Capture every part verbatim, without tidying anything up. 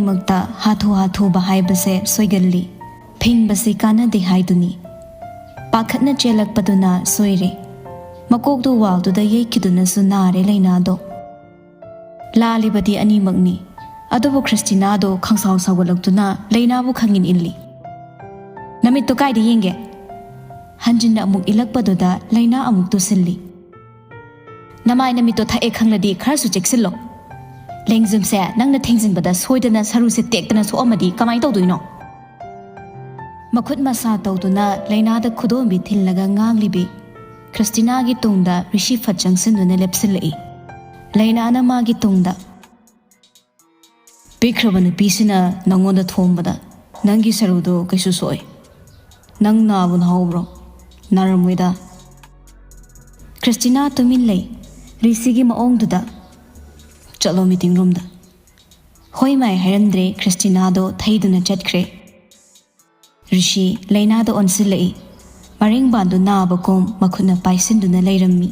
ꯃꯛꯇ ꯍꯥꯊꯨ ꯍꯥꯊꯨꯕ ꯍꯥꯏꯕꯁꯦ ꯁꯣꯏꯒꯜꯂꯤ꯫ ꯐꯤꯡꯕꯁꯤ ꯀꯥꯟꯅꯗꯦ ꯍꯥꯏꯗꯨꯅꯤ꯫ ꯄꯥꯈꯠꯅ ꯆꯦꯜꯂꯛꯄꯗꯨꯅ ꯁꯣꯏꯔꯦ꯫ ꯃꯀꯣꯛꯇꯨ ꯋꯥꯜꯗꯨꯗ ꯌꯩꯈꯤꯗꯨꯅꯁꯨ ꯅꯥꯔꯦ ꯂꯩꯅꯥꯗꯣ꯫ ꯂꯥꯜꯂꯤꯕꯗꯤ ꯑꯅꯤꯃꯛꯅꯤ꯫ ꯑꯗꯨꯕꯨ ꯈ꯭ꯔꯤꯁꯇꯤꯅꯥꯗꯣ ꯈꯪꯁꯥꯎ ꯁꯥꯎꯒꯠꯂꯛꯇꯨꯅ ꯂꯩꯅꯥꯕꯨ ꯈꯪꯏꯟ ꯏꯜꯂꯤ꯫ "ꯅꯃꯤꯠꯇꯣ ꯀꯥꯏꯗ ꯌꯦꯡꯒꯦ?" ꯍꯟꯖꯤꯟꯅ ꯑꯃꯨꯛ ꯏꯜꯂꯛꯄꯗꯨꯗ ꯂꯩꯅꯥ ꯑꯃꯨꯛ ꯇꯨꯁꯤꯜꯂꯤ꯫ "ꯅꯃꯥꯏ ꯅꯃꯤꯠꯇꯣ ꯊꯛꯑꯦ ꯈꯪꯂꯗꯤ ꯈꯔꯁꯨ ꯆꯦꯛꯁꯤꯜꯂꯣ꯫ ꯂꯦꯡꯖꯨꯝꯁꯦ ꯅꯪꯅ ꯊꯦꯡꯖꯤꯟꯕꯗ ꯁꯣꯏꯗꯅ ꯁꯔꯨꯁꯦ ꯇꯦꯛꯇꯅ ꯁꯣꯛꯑꯝꯃꯗꯤ ꯀꯃꯥꯏꯅ ꯇꯧꯗꯣꯏꯅꯣ?" ꯃꯈꯨꯠ ꯃꯁꯥ ꯇꯧꯗꯨꯅ ꯂꯩꯅꯥꯗ ꯈꯨꯗꯣꯝꯕꯤ ꯊꯤꯜꯂꯒ ꯉꯥꯡꯂꯤꯕꯤ ꯈ꯭ꯔꯤꯁꯇꯤꯅꯥꯒꯤ ꯇꯨꯡꯗ ꯔꯤꯁꯤ ꯐꯠ ꯆꯪꯁꯤꯟꯗꯨꯅ ꯂꯦꯞꯁꯤꯜꯂꯛꯏ꯫ ꯂꯩꯅꯥꯅ ꯃꯥꯒꯤ ꯇꯨꯡꯗ, "ꯄꯤꯛꯈ꯭ꯔꯕ ꯅꯨꯄꯤꯁꯤꯅ ꯅꯪꯉꯣꯟꯗ ꯊꯣꯝꯕꯗ ꯅꯪꯒꯤ ꯁꯔꯨꯗꯣ ꯀꯩꯁꯨ ꯁꯣꯛꯑꯣꯏ꯫ ꯅꯪ ꯅꯥꯕꯨ ꯅꯥꯍꯧꯕ꯭ꯔꯣ? ꯅꯥꯔꯝꯃꯣꯏꯗ꯫" ꯈ꯭ꯔꯤꯁꯇꯤꯅꯥ ꯇꯨꯃꯤꯟ ꯂꯩ꯫ ꯔꯤꯁꯤꯒꯤ ꯃꯑꯣꯡꯗꯨꯗ, "ꯆꯠꯂꯣ meeting roomꯗ꯫" ꯍꯣꯏ ꯃꯥꯏ ꯍꯥꯏꯔꯝꯗ꯭ꯔꯦ, ꯈ꯭ꯔꯤꯁꯇꯤꯅꯥꯗꯣ ꯊꯩꯗꯨꯅ ꯆꯠꯈ꯭ꯔꯦ꯫ ꯔꯤꯁꯤ ꯂꯩꯅꯥꯗ ꯑꯣꯟꯁꯤꯜꯂꯛꯏ꯫ ꯃꯔꯦꯡꯕꯥꯟꯗꯨ ꯅꯥꯕꯒꯨꯝ ꯃꯈꯨꯠꯅ ꯄꯥꯏꯁꯤꯟꯗꯨꯅ ꯂꯩꯔꯝꯃꯤ꯫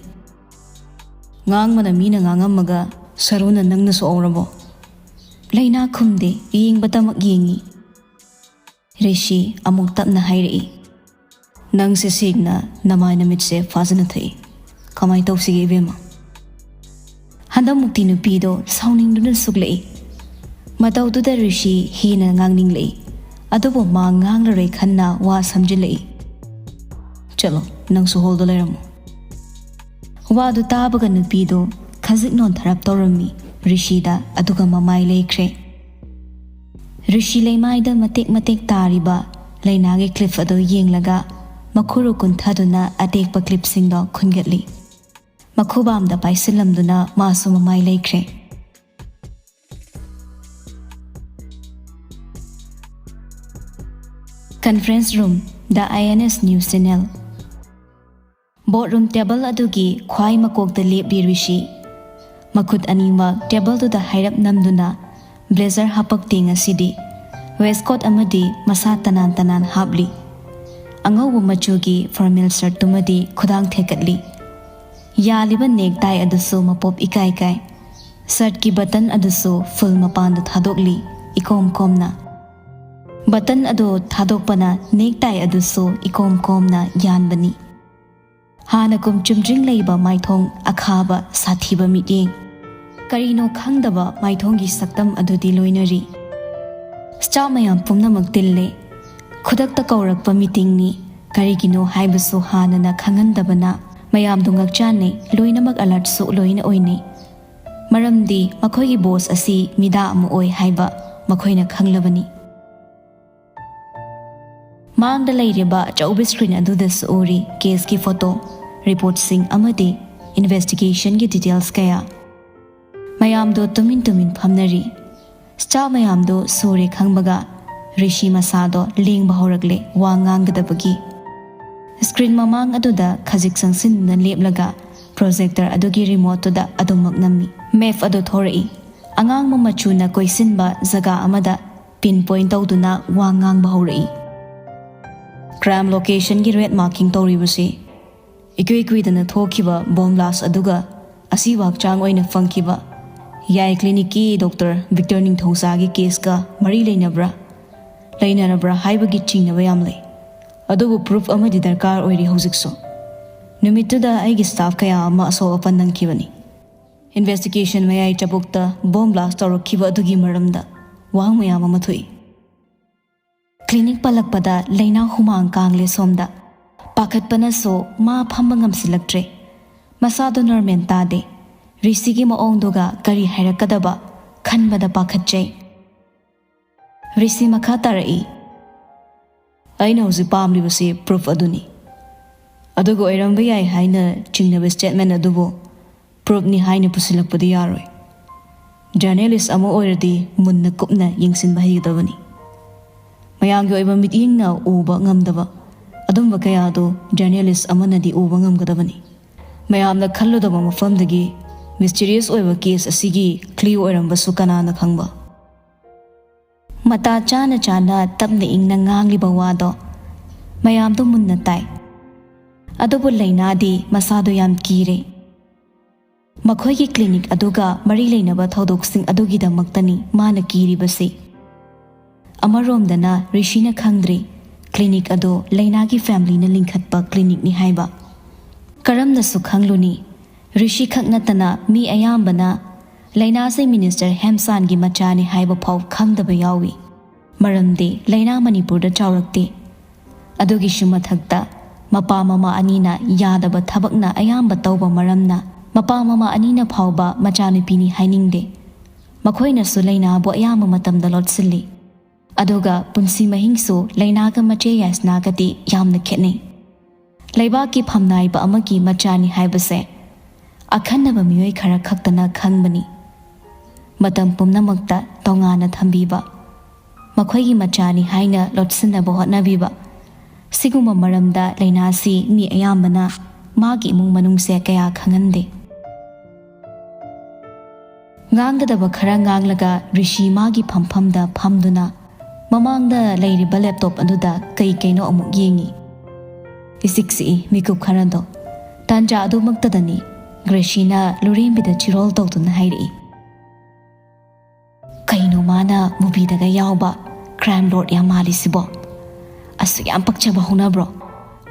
"ꯉꯥꯡꯕꯅ ꯃꯤꯅ ꯉꯥꯡꯉꯝꯃꯒ ꯁꯔꯨꯅ ꯅꯪꯅ ꯁꯣꯛꯍꯧꯔꯕꯣ?" ꯂꯩꯅꯥ ꯈꯨꯝꯗꯦ, ꯌꯦꯡꯕꯇꯃꯛ ꯌꯦꯡꯉꯤ꯫ ꯔꯤꯁꯤ ꯑꯃꯨꯛ ꯇꯞꯅ ꯍꯥꯏꯔꯛꯏ, "ꯅꯪꯁꯦ ꯁꯦꯡꯅ ꯅꯃꯥꯏ ꯅꯃꯤꯠꯁꯦ ꯐꯥꯖꯅ ꯊꯛꯏ꯫ ꯀꯃꯥꯏ ꯇꯧꯁꯤꯒꯦ ꯏꯕꯦꯝꯃ?" ꯍꯟꯗꯛꯃꯨꯛꯇꯤ ꯅꯨꯄꯤꯗꯣ ꯁꯥꯎꯅꯤꯡꯗꯨꯅ ꯁꯨꯛꯂꯛꯏ꯫ ꯃꯇꯧꯗꯨꯗ ꯔꯤꯁꯤ ꯍꯦꯟꯅ ꯉꯥꯡꯅꯤꯡꯂꯛꯏ꯫ ꯑꯗꯨꯕꯨ ꯃꯥ ꯉꯥꯡꯂꯔꯣꯏ ꯈꯟꯅ ꯋꯥ ꯁꯝꯖꯤꯜꯂꯛꯏ꯫ "ꯆꯠꯂꯣ, ꯅꯪꯁꯨ ꯍꯣꯜꯗ ꯂꯩꯔꯝꯃꯣ꯫" ꯋꯥꯗꯨ ꯇꯥꯕꯒ ꯅꯨꯄꯤꯗꯨ ꯈꯖꯤꯛ ꯅꯣꯟꯊꯔꯞ ꯇꯧꯔꯝꯃꯤ ꯔꯤꯁꯤꯗ, ꯑꯗꯨꯒ ꯃꯃꯥꯏ ꯂꯩꯈ꯭ꯔꯦ꯫ ꯔꯤꯁꯤ ꯂꯩꯃꯥꯏꯗ ꯃꯇꯦꯛ ꯃꯇꯦꯛ ꯇꯥꯔꯤꯕ ꯂꯩꯅꯥꯒꯤ clip ꯑꯗꯨ ꯌꯦꯡꯂꯒ ꯃꯈꯨꯔꯨ ꯀꯨꯟꯊꯗꯨꯅ ꯑꯇꯦꯛꯄ clipꯁꯤꯡꯗꯣ ꯈꯨꯟꯒꯠꯂꯤ꯫ ꯃꯈꯨꯕꯥꯝꯗ ꯄꯥꯏꯁꯤꯜꯂꯝꯗꯨꯅ ꯃꯥꯁꯨ ꯃꯃꯥꯏ ꯂꯩꯈ꯭ꯔꯦ꯫ Conference room, the I N S news channel. Boardroom table ꯑꯗꯨꯒꯤ ꯈ꯭ꯋꯥꯏ ꯃꯀꯣꯛꯇ ꯂꯦꯞꯂꯤ ꯔꯤꯁꯤ꯫ ꯃꯈꯨꯠ ꯑꯅꯤꯃꯛ tableꯗꯨꯗ ꯍꯥꯏꯔꯞ ꯅꯝꯗꯨꯅ blazer ꯍꯥꯄꯛꯇꯦ ꯉꯁꯤꯗꯤ꯫ Waistcoat ꯑꯃꯗꯤ ꯃꯁꯥ ꯇꯅꯥꯟ ꯇꯅꯥꯟ ꯍꯥꯞꯂꯤ꯫ ꯑꯉꯧꯕ ꯃꯆꯨꯒꯤ formal shirtꯇꯨꯃꯗꯤ ꯈꯨꯗꯥꯡ ꯊꯦꯛꯀꯠꯂꯤ꯫ ꯌꯥꯜꯂꯤꯕ necktie ꯑꯗꯨꯁꯨ ꯃꯄꯣꯞ ꯏꯀꯥꯏ ꯀꯥꯏ꯫ Shirtꯀꯤ button ꯑꯗꯨꯁꯨ full ꯃꯄꯥꯟꯗ ꯊꯥꯗꯣꯛꯂꯤ꯫ ꯏꯀꯣꯝ ꯀꯣꯝꯅ꯫ ꯕꯇꯟ ꯑꯗꯨ ꯊꯥꯗꯣꯛꯄꯅ ꯅꯦꯛꯇꯥꯏ ꯑꯗꯨꯁꯨ ꯏꯀꯣꯝ ꯀꯣꯝꯅ ꯌꯥꯟꯕꯅꯤ꯫ ꯍꯥꯟꯅꯒꯨꯝ ꯆꯨꯝꯗ꯭ꯔꯤꯡ ꯂꯩꯕ ꯃꯥꯏꯊꯣꯡ ꯑꯈꯥꯕ ꯁꯥꯊꯤꯕ ꯃꯤꯠꯌꯦꯡ꯫ ꯀꯔꯤꯅꯣ ꯈꯪꯗꯕ ꯃꯥꯏꯊꯣꯡꯒꯤ ꯁꯛꯇꯝ ꯑꯗꯨꯗꯤ ꯂꯣꯏꯅꯔꯤ꯫ ꯁ꯭ꯇꯥꯐ ꯃꯌꯥꯝ ꯄꯨꯝꯅꯃꯛ ꯇꯤꯜꯂꯦ꯫ ꯈꯨꯗꯛꯇ ꯀꯧꯔꯛꯄ ꯃꯤꯇꯤꯡꯅꯤ꯫ ꯀꯔꯤꯒꯤꯅꯣ ꯍꯥꯏꯕꯁꯨ ꯍꯥꯟꯅꯅ ꯈꯪꯍꯟꯗꯕꯅ ꯃꯌꯥꯝꯗꯨ ꯉꯛꯆꯥꯟꯅꯩ, ꯂꯣꯏꯅꯃꯛ ꯑꯂꯔꯠꯁꯨ ꯂꯣꯏꯅ ꯑꯣꯏꯅꯩ꯫ ꯃꯔꯝꯗꯤ ꯃꯈꯣꯏꯒꯤ ꯕꯣꯁ ꯑꯁꯤ ꯃꯤꯗꯥ ꯑꯃ ꯑꯣꯏ ꯍꯥꯏꯕ ꯃꯈꯣꯏꯅ ꯈꯪꯂꯕꯅꯤ꯫ ꯃꯥꯡꯗ ꯂꯩꯔꯤꯕ ꯑꯆꯧꯕ ꯁ꯭ꯀ꯭ꯔꯤꯟ ꯑꯗꯨꯗꯁꯨ ꯎꯔꯤ ꯀꯦꯁꯀꯤ ꯐꯣꯇꯣ, ꯔꯤꯄꯣꯔꯠꯁꯤꯡ ꯑꯃꯗꯤ ꯏꯟꯚꯦꯁꯇꯤꯒꯦꯁꯟꯒꯤ ꯗꯤꯇꯦꯜꯁ ꯀꯌꯥ꯫ ꯃꯌꯥꯝꯗꯣ ꯇꯨꯃꯤꯟ ꯇꯨꯃꯤꯟ ꯐꯝꯅꯔꯤ꯫ ꯁ꯭ꯇꯥꯐ ꯃꯌꯥꯝꯗꯣ ꯁꯨꯔꯦ ꯈꯪꯕꯒ ꯔꯤꯁꯤ ꯃꯁꯥꯗꯣ ꯂꯦꯡꯕ ꯍꯧꯔꯛꯂꯦ ꯋꯥ ꯉꯥꯡꯒꯗꯕꯒꯤ꯫ ꯁ꯭ꯀ꯭ꯔꯤꯟ ꯃꯃꯥꯡ ꯑꯗꯨꯗ ꯈꯖꯤꯛ ꯆꯪꯁꯤꯟꯗꯨꯅ ꯂꯦꯞꯂꯒ ꯄ꯭ꯔꯣꯖꯦꯛꯇꯔ ꯑꯗꯨꯒꯤ ꯔꯤꯃꯣꯠꯇꯨꯗ ꯑꯗꯨꯃꯛ ꯅꯝꯃꯤ꯫ ꯃꯦꯞ ꯑꯗꯨ ꯊꯣꯔꯛꯏ꯫ ꯑꯉꯥꯡꯕ ꯃꯆꯨꯅ ꯀꯣꯏꯁꯤꯟꯕ ꯖꯒꯥ ꯑꯃꯗ ꯄꯤꯟ ꯄꯣꯏꯟ ꯇꯧꯗꯨꯅ ꯋꯥ ꯉꯥꯡꯕ ꯍꯧꯔꯛꯏ꯫ ꯀ꯭ꯔꯥꯏꯝ ꯂꯣꯀꯦꯁꯟꯒꯤ ꯔꯦꯗ ꯃꯥꯔꯀꯤꯡ ꯇꯧꯔꯤꯕꯁꯤ ꯏꯀꯨꯏ ꯀꯨꯏꯗꯅ ꯊꯣꯛꯈꯤꯕ ꯕꯣꯝ ꯕ꯭ꯂꯥꯁ ꯑꯗꯨꯒ ꯑꯁꯤꯕ ꯍꯛꯆꯥꯡ ꯑꯣꯏꯅ ꯐꯪꯈꯤꯕ ꯌꯥꯏ ꯀ꯭ꯂꯤꯅꯤꯛꯀꯤ ꯗꯣꯛꯇꯔ ꯚꯤꯛꯇꯔ ꯅꯤꯡꯊꯧꯖꯥꯒꯤ ꯀꯦꯁꯀ ꯃꯔꯤ ꯂꯩꯅꯕ꯭ꯔꯥ, ꯂꯩꯅꯔꯕ꯭ꯔꯥ ꯍꯥꯏꯕꯒꯤ ꯆꯤꯡꯅꯕ ꯌꯥꯝ ꯂꯩ꯫ ꯑꯗꯨꯕꯨ ꯄ꯭ꯔꯨꯐ ꯑꯃꯗꯤ ꯗꯔꯀꯥꯔ ꯑꯣꯏꯔꯤ ꯍꯧꯖꯤꯛꯁꯨ꯫ ꯅꯨꯃꯤꯠꯇꯨꯗ ꯑꯩꯒꯤ ꯁ꯭ꯇꯥꯐ ꯀꯌꯥ ꯑꯃ ꯑꯁꯣꯛ ꯑꯄꯟ ꯅꯪꯈꯤꯕꯅꯤ꯫ ꯏꯟꯚꯦꯁꯇꯤꯒꯦꯁꯟ ꯃꯌꯥꯏ ꯆꯕꯨꯛꯇ ꯕꯣꯝ ꯕ꯭ꯂꯥꯁ ꯇꯧꯔꯛꯈꯤꯕ ꯑꯗꯨꯒꯤ ꯃꯔꯝꯗ ꯋꯥꯍꯪ ꯃꯌꯥꯝ ꯑꯃ ꯊꯣꯛꯏ꯫ ꯀ꯭ꯂꯤꯅꯤꯛ ꯄꯜꯂꯛꯄꯗ ꯂꯩꯅꯥ ꯍꯨꯃꯥꯡ ꯀꯥꯡꯂꯦ ꯁꯣꯝꯗ꯫ ꯄꯥꯈꯠꯄꯅꯁꯨ ꯃꯥ ꯐꯝꯕ ꯉꯝꯁꯤꯜꯂꯛꯇ꯭ꯔꯦ꯫ ꯃꯁꯥꯗꯣ ꯅꯣꯔꯃꯦꯜ ꯇꯥꯗꯦ꯫ ꯔꯤꯁꯤꯒꯤ ꯃꯑꯣꯡꯗꯨꯒ ꯀꯔꯤ ꯍꯥꯏꯔꯛꯀꯗꯕ ꯈꯟꯕꯗ ꯄꯥꯈꯠꯆꯩ꯫ ꯔꯤꯁꯤ ꯃꯈꯥ ꯇꯥꯔꯛꯏ, "ꯑꯩꯅ ꯍꯧꯖꯤꯛ ꯄꯥꯝꯂꯤꯕꯁꯤ ꯄ꯭ꯔꯨꯐ ꯑꯗꯨꯅꯤ꯫ ꯑꯗꯨꯒ ꯑꯣꯏꯔꯝꯕ ꯌꯥꯏ ꯍꯥꯏꯅ ꯆꯤꯡꯅꯕ ꯁ꯭ꯇꯦꯠꯃꯦꯟ ꯑꯗꯨꯕꯨ ꯄ꯭ꯔꯨꯐꯅꯤ ꯍꯥꯏꯅ ꯄꯨꯁꯤꯜꯂꯛꯄꯗꯤ ꯌꯥꯔꯣꯏ꯫ ꯖꯔꯅꯦꯂꯤꯁ ꯑꯃ ꯑꯣꯏꯔꯗꯤ ꯃꯨꯟꯅ ꯀꯨꯞꯅ ꯌꯦꯡꯁꯤꯟꯕ ꯍꯩꯒꯗꯕꯅꯤ꯫ ꯃꯌꯥꯝꯒꯤ ꯑꯣꯏꯕ ꯃꯤꯠꯌꯦꯡꯅ ꯎꯕ ꯉꯝꯗꯕ ꯑꯗꯨꯝꯕ ꯀꯌꯥꯗꯨ ꯖꯔꯅꯦꯂꯤꯁ ꯑꯃꯅꯗꯤ ꯎꯕ ꯉꯝꯒꯗꯕꯅꯤ꯫ ꯃꯌꯥꯝꯅ ꯈꯜꯂꯨꯗꯕ ꯃꯐꯝꯗꯒꯤ ꯃꯤꯁꯇꯤꯔꯤꯌꯁ ꯑꯣꯏꯕ ꯀꯦꯁ ꯑꯁꯤꯒꯤ ꯀ꯭ꯂꯤꯌꯨ ꯑꯣꯏꯔꯝꯕꯁꯨ ꯀꯅꯥꯅ ꯈꯪꯕ?" ꯃꯇꯥ ꯆꯥꯅ ꯆꯥꯅ ꯇꯞꯅ ꯏꯪꯅ ꯉꯥꯡꯂꯤꯕ ꯋꯥꯗꯣ ꯃꯌꯥꯝꯗꯣ ꯃꯨꯟꯅ ꯇꯥꯏ꯫ ꯑꯗꯨꯕꯨ ꯂꯩꯅꯥꯗꯤ ꯃꯁꯥꯗꯣ ꯌꯥꯝ ꯀꯤꯔꯦ꯫ ꯃꯈꯣꯏꯒꯤ ꯀ꯭ꯂꯤꯅꯤꯛ ꯑꯗꯨꯒ ꯃꯔꯤ ꯂꯩꯅꯕ ꯊꯧꯗꯣꯛꯁꯤꯡ ꯑꯗꯨꯒꯤꯗꯃꯛꯇꯅꯤ ꯃꯥꯅ ꯀꯤꯔꯤꯕꯁꯤ꯫ ꯑꯃꯔꯣꯝꯗꯅ ꯔꯤꯁꯤꯅ ꯈꯪꯗ꯭ꯔꯤ ꯀ꯭ꯂꯤꯅꯤꯛ ꯑꯗꯨ ꯂꯩꯅꯥꯒꯤ ꯐꯦꯃꯤꯂꯤꯅ ꯂꯤꯡꯈꯠꯄ ꯀ꯭ꯂꯤꯅꯤꯛꯅꯤ ꯍꯥꯏꯕ꯫ ꯀꯔꯝꯅꯁꯨ ꯈꯪꯂꯨꯅꯤ? ꯔꯤꯁꯤ ꯈꯛ ꯅꯠꯇꯅ ꯃꯤ ꯑꯌꯥꯝꯕꯅ ꯂꯩꯅꯥꯁꯦ ꯃꯤꯅꯤꯁꯇꯔ ꯍꯦꯝꯆꯥꯟꯒꯤ ꯃꯆꯥꯅꯤ ꯍꯥꯏꯕ ꯐꯥꯎ ꯈꯪꯗꯕ ꯌꯥꯎꯏ꯫ ꯃꯔꯝꯗꯤ ꯂꯩꯅꯥ ꯃꯅꯤꯄꯨꯔꯗ ꯆꯥꯎꯔꯛꯇꯦ꯫ ꯑꯗꯨꯒꯤꯁꯨ ꯃꯊꯛꯇ ꯃꯄꯥ ꯃꯃꯥ ꯑꯅꯤꯅ ꯌꯥꯗꯕ ꯊꯕꯛꯅ ꯑꯌꯥꯝꯕ ꯇꯧꯕ ꯃꯔꯝꯅ ꯃꯄꯥ ꯃꯃꯥ ꯑꯅꯤꯅ ꯐꯥꯎꯕ ꯃꯆꯥꯅꯨꯄꯤꯅꯤ ꯍꯥꯏꯅꯤꯡꯗꯦ꯫ ꯃꯈꯣꯏꯅꯁꯨ ꯂꯩꯅꯥꯕꯨ ꯑꯌꯥꯝꯕ ꯃꯇꯝꯗ ꯂꯣꯠꯁꯤꯜꯂꯤ꯫ ꯑꯗꯨꯒ ꯄꯨꯟꯁꯤ ꯃꯍꯤꯡꯁꯨ ꯂꯩꯅꯥꯒ ꯃꯆꯦ ꯌꯥꯏꯁꯅꯥꯒꯗꯤ ꯌꯥꯝꯅ ꯈꯦꯠꯅꯩ꯫ ꯂꯩꯕꯥꯛꯀꯤ ꯐꯝꯅꯥꯏꯕ ꯑꯃꯒꯤ ꯃꯆꯥꯅꯤ ꯍꯥꯏꯕꯁꯦ ꯑꯈꯟꯅꯕ ꯃꯤꯑꯣꯏ ꯈꯔ ꯈꯛꯇꯅ ꯈꯪꯕꯅꯤ꯫ ꯃꯇꯝ ꯄꯨꯝꯅꯃꯛꯇ ꯇꯣꯉꯥꯟꯅ ꯊꯝꯕꯤꯕ, ꯃꯈꯣꯏꯒꯤ ꯃꯆꯥꯅꯤ ꯍꯥꯏꯅ ꯂꯣꯠꯁꯤꯟꯅꯕ ꯍꯣꯠꯅꯕꯤꯕ, ꯁꯤꯒꯨꯝꯕ ꯃꯔꯝꯗ ꯂꯩꯅꯥꯁꯤ ꯃꯤ ꯑꯌꯥꯝꯕꯅ ꯃꯥꯒꯤ ꯏꯃꯨꯡ ꯃꯅꯨꯡꯁꯦ ꯀꯌꯥ ꯈꯪꯍꯟꯗꯦ꯫ ꯉꯥꯡꯒꯗꯕ ꯈꯔ ꯉꯥꯡꯂꯒ ꯔꯤꯁꯤ ꯃꯥꯒꯤ ꯐꯝꯐꯝꯗ ꯐꯝꯗꯨꯅ ꯃꯃꯥꯡꯗ ꯂꯩꯔꯤꯕ ꯂꯦꯞꯇꯣꯞ ꯑꯗꯨꯗ ꯀꯩ ꯀꯩꯅꯣ ꯑꯃꯨꯛ ꯌꯦꯡꯉꯤ꯫ ꯏꯆꯤꯛ ꯆꯤꯛꯏ ꯃꯤꯀꯨꯞ ꯈꯔꯗꯣ꯫ ꯇꯥꯟꯖꯥ ꯑꯗꯨꯃꯛꯇꯗꯅꯤ ꯒ꯭ꯔꯦꯁꯤꯅ ꯂꯨꯔꯦꯝꯕꯤꯗ ꯆꯤꯔꯣꯜ ꯇꯧꯗꯨꯅ ꯍꯥꯏꯔꯛꯏ, "ꯀꯩꯅꯣ ꯃꯥꯅ ꯃꯨꯚꯤꯗꯒ ꯌꯥꯎꯕ ꯀ꯭ꯔꯥꯏꯝ ꯂꯣꯔꯗ ꯌꯥꯝ ꯃꯥꯜꯂꯤꯁꯤꯕꯣ? ꯑꯁꯨꯛ ꯌꯥꯝ ꯄꯛꯆꯕ ꯍꯧꯅꯕ꯭ꯔꯣ?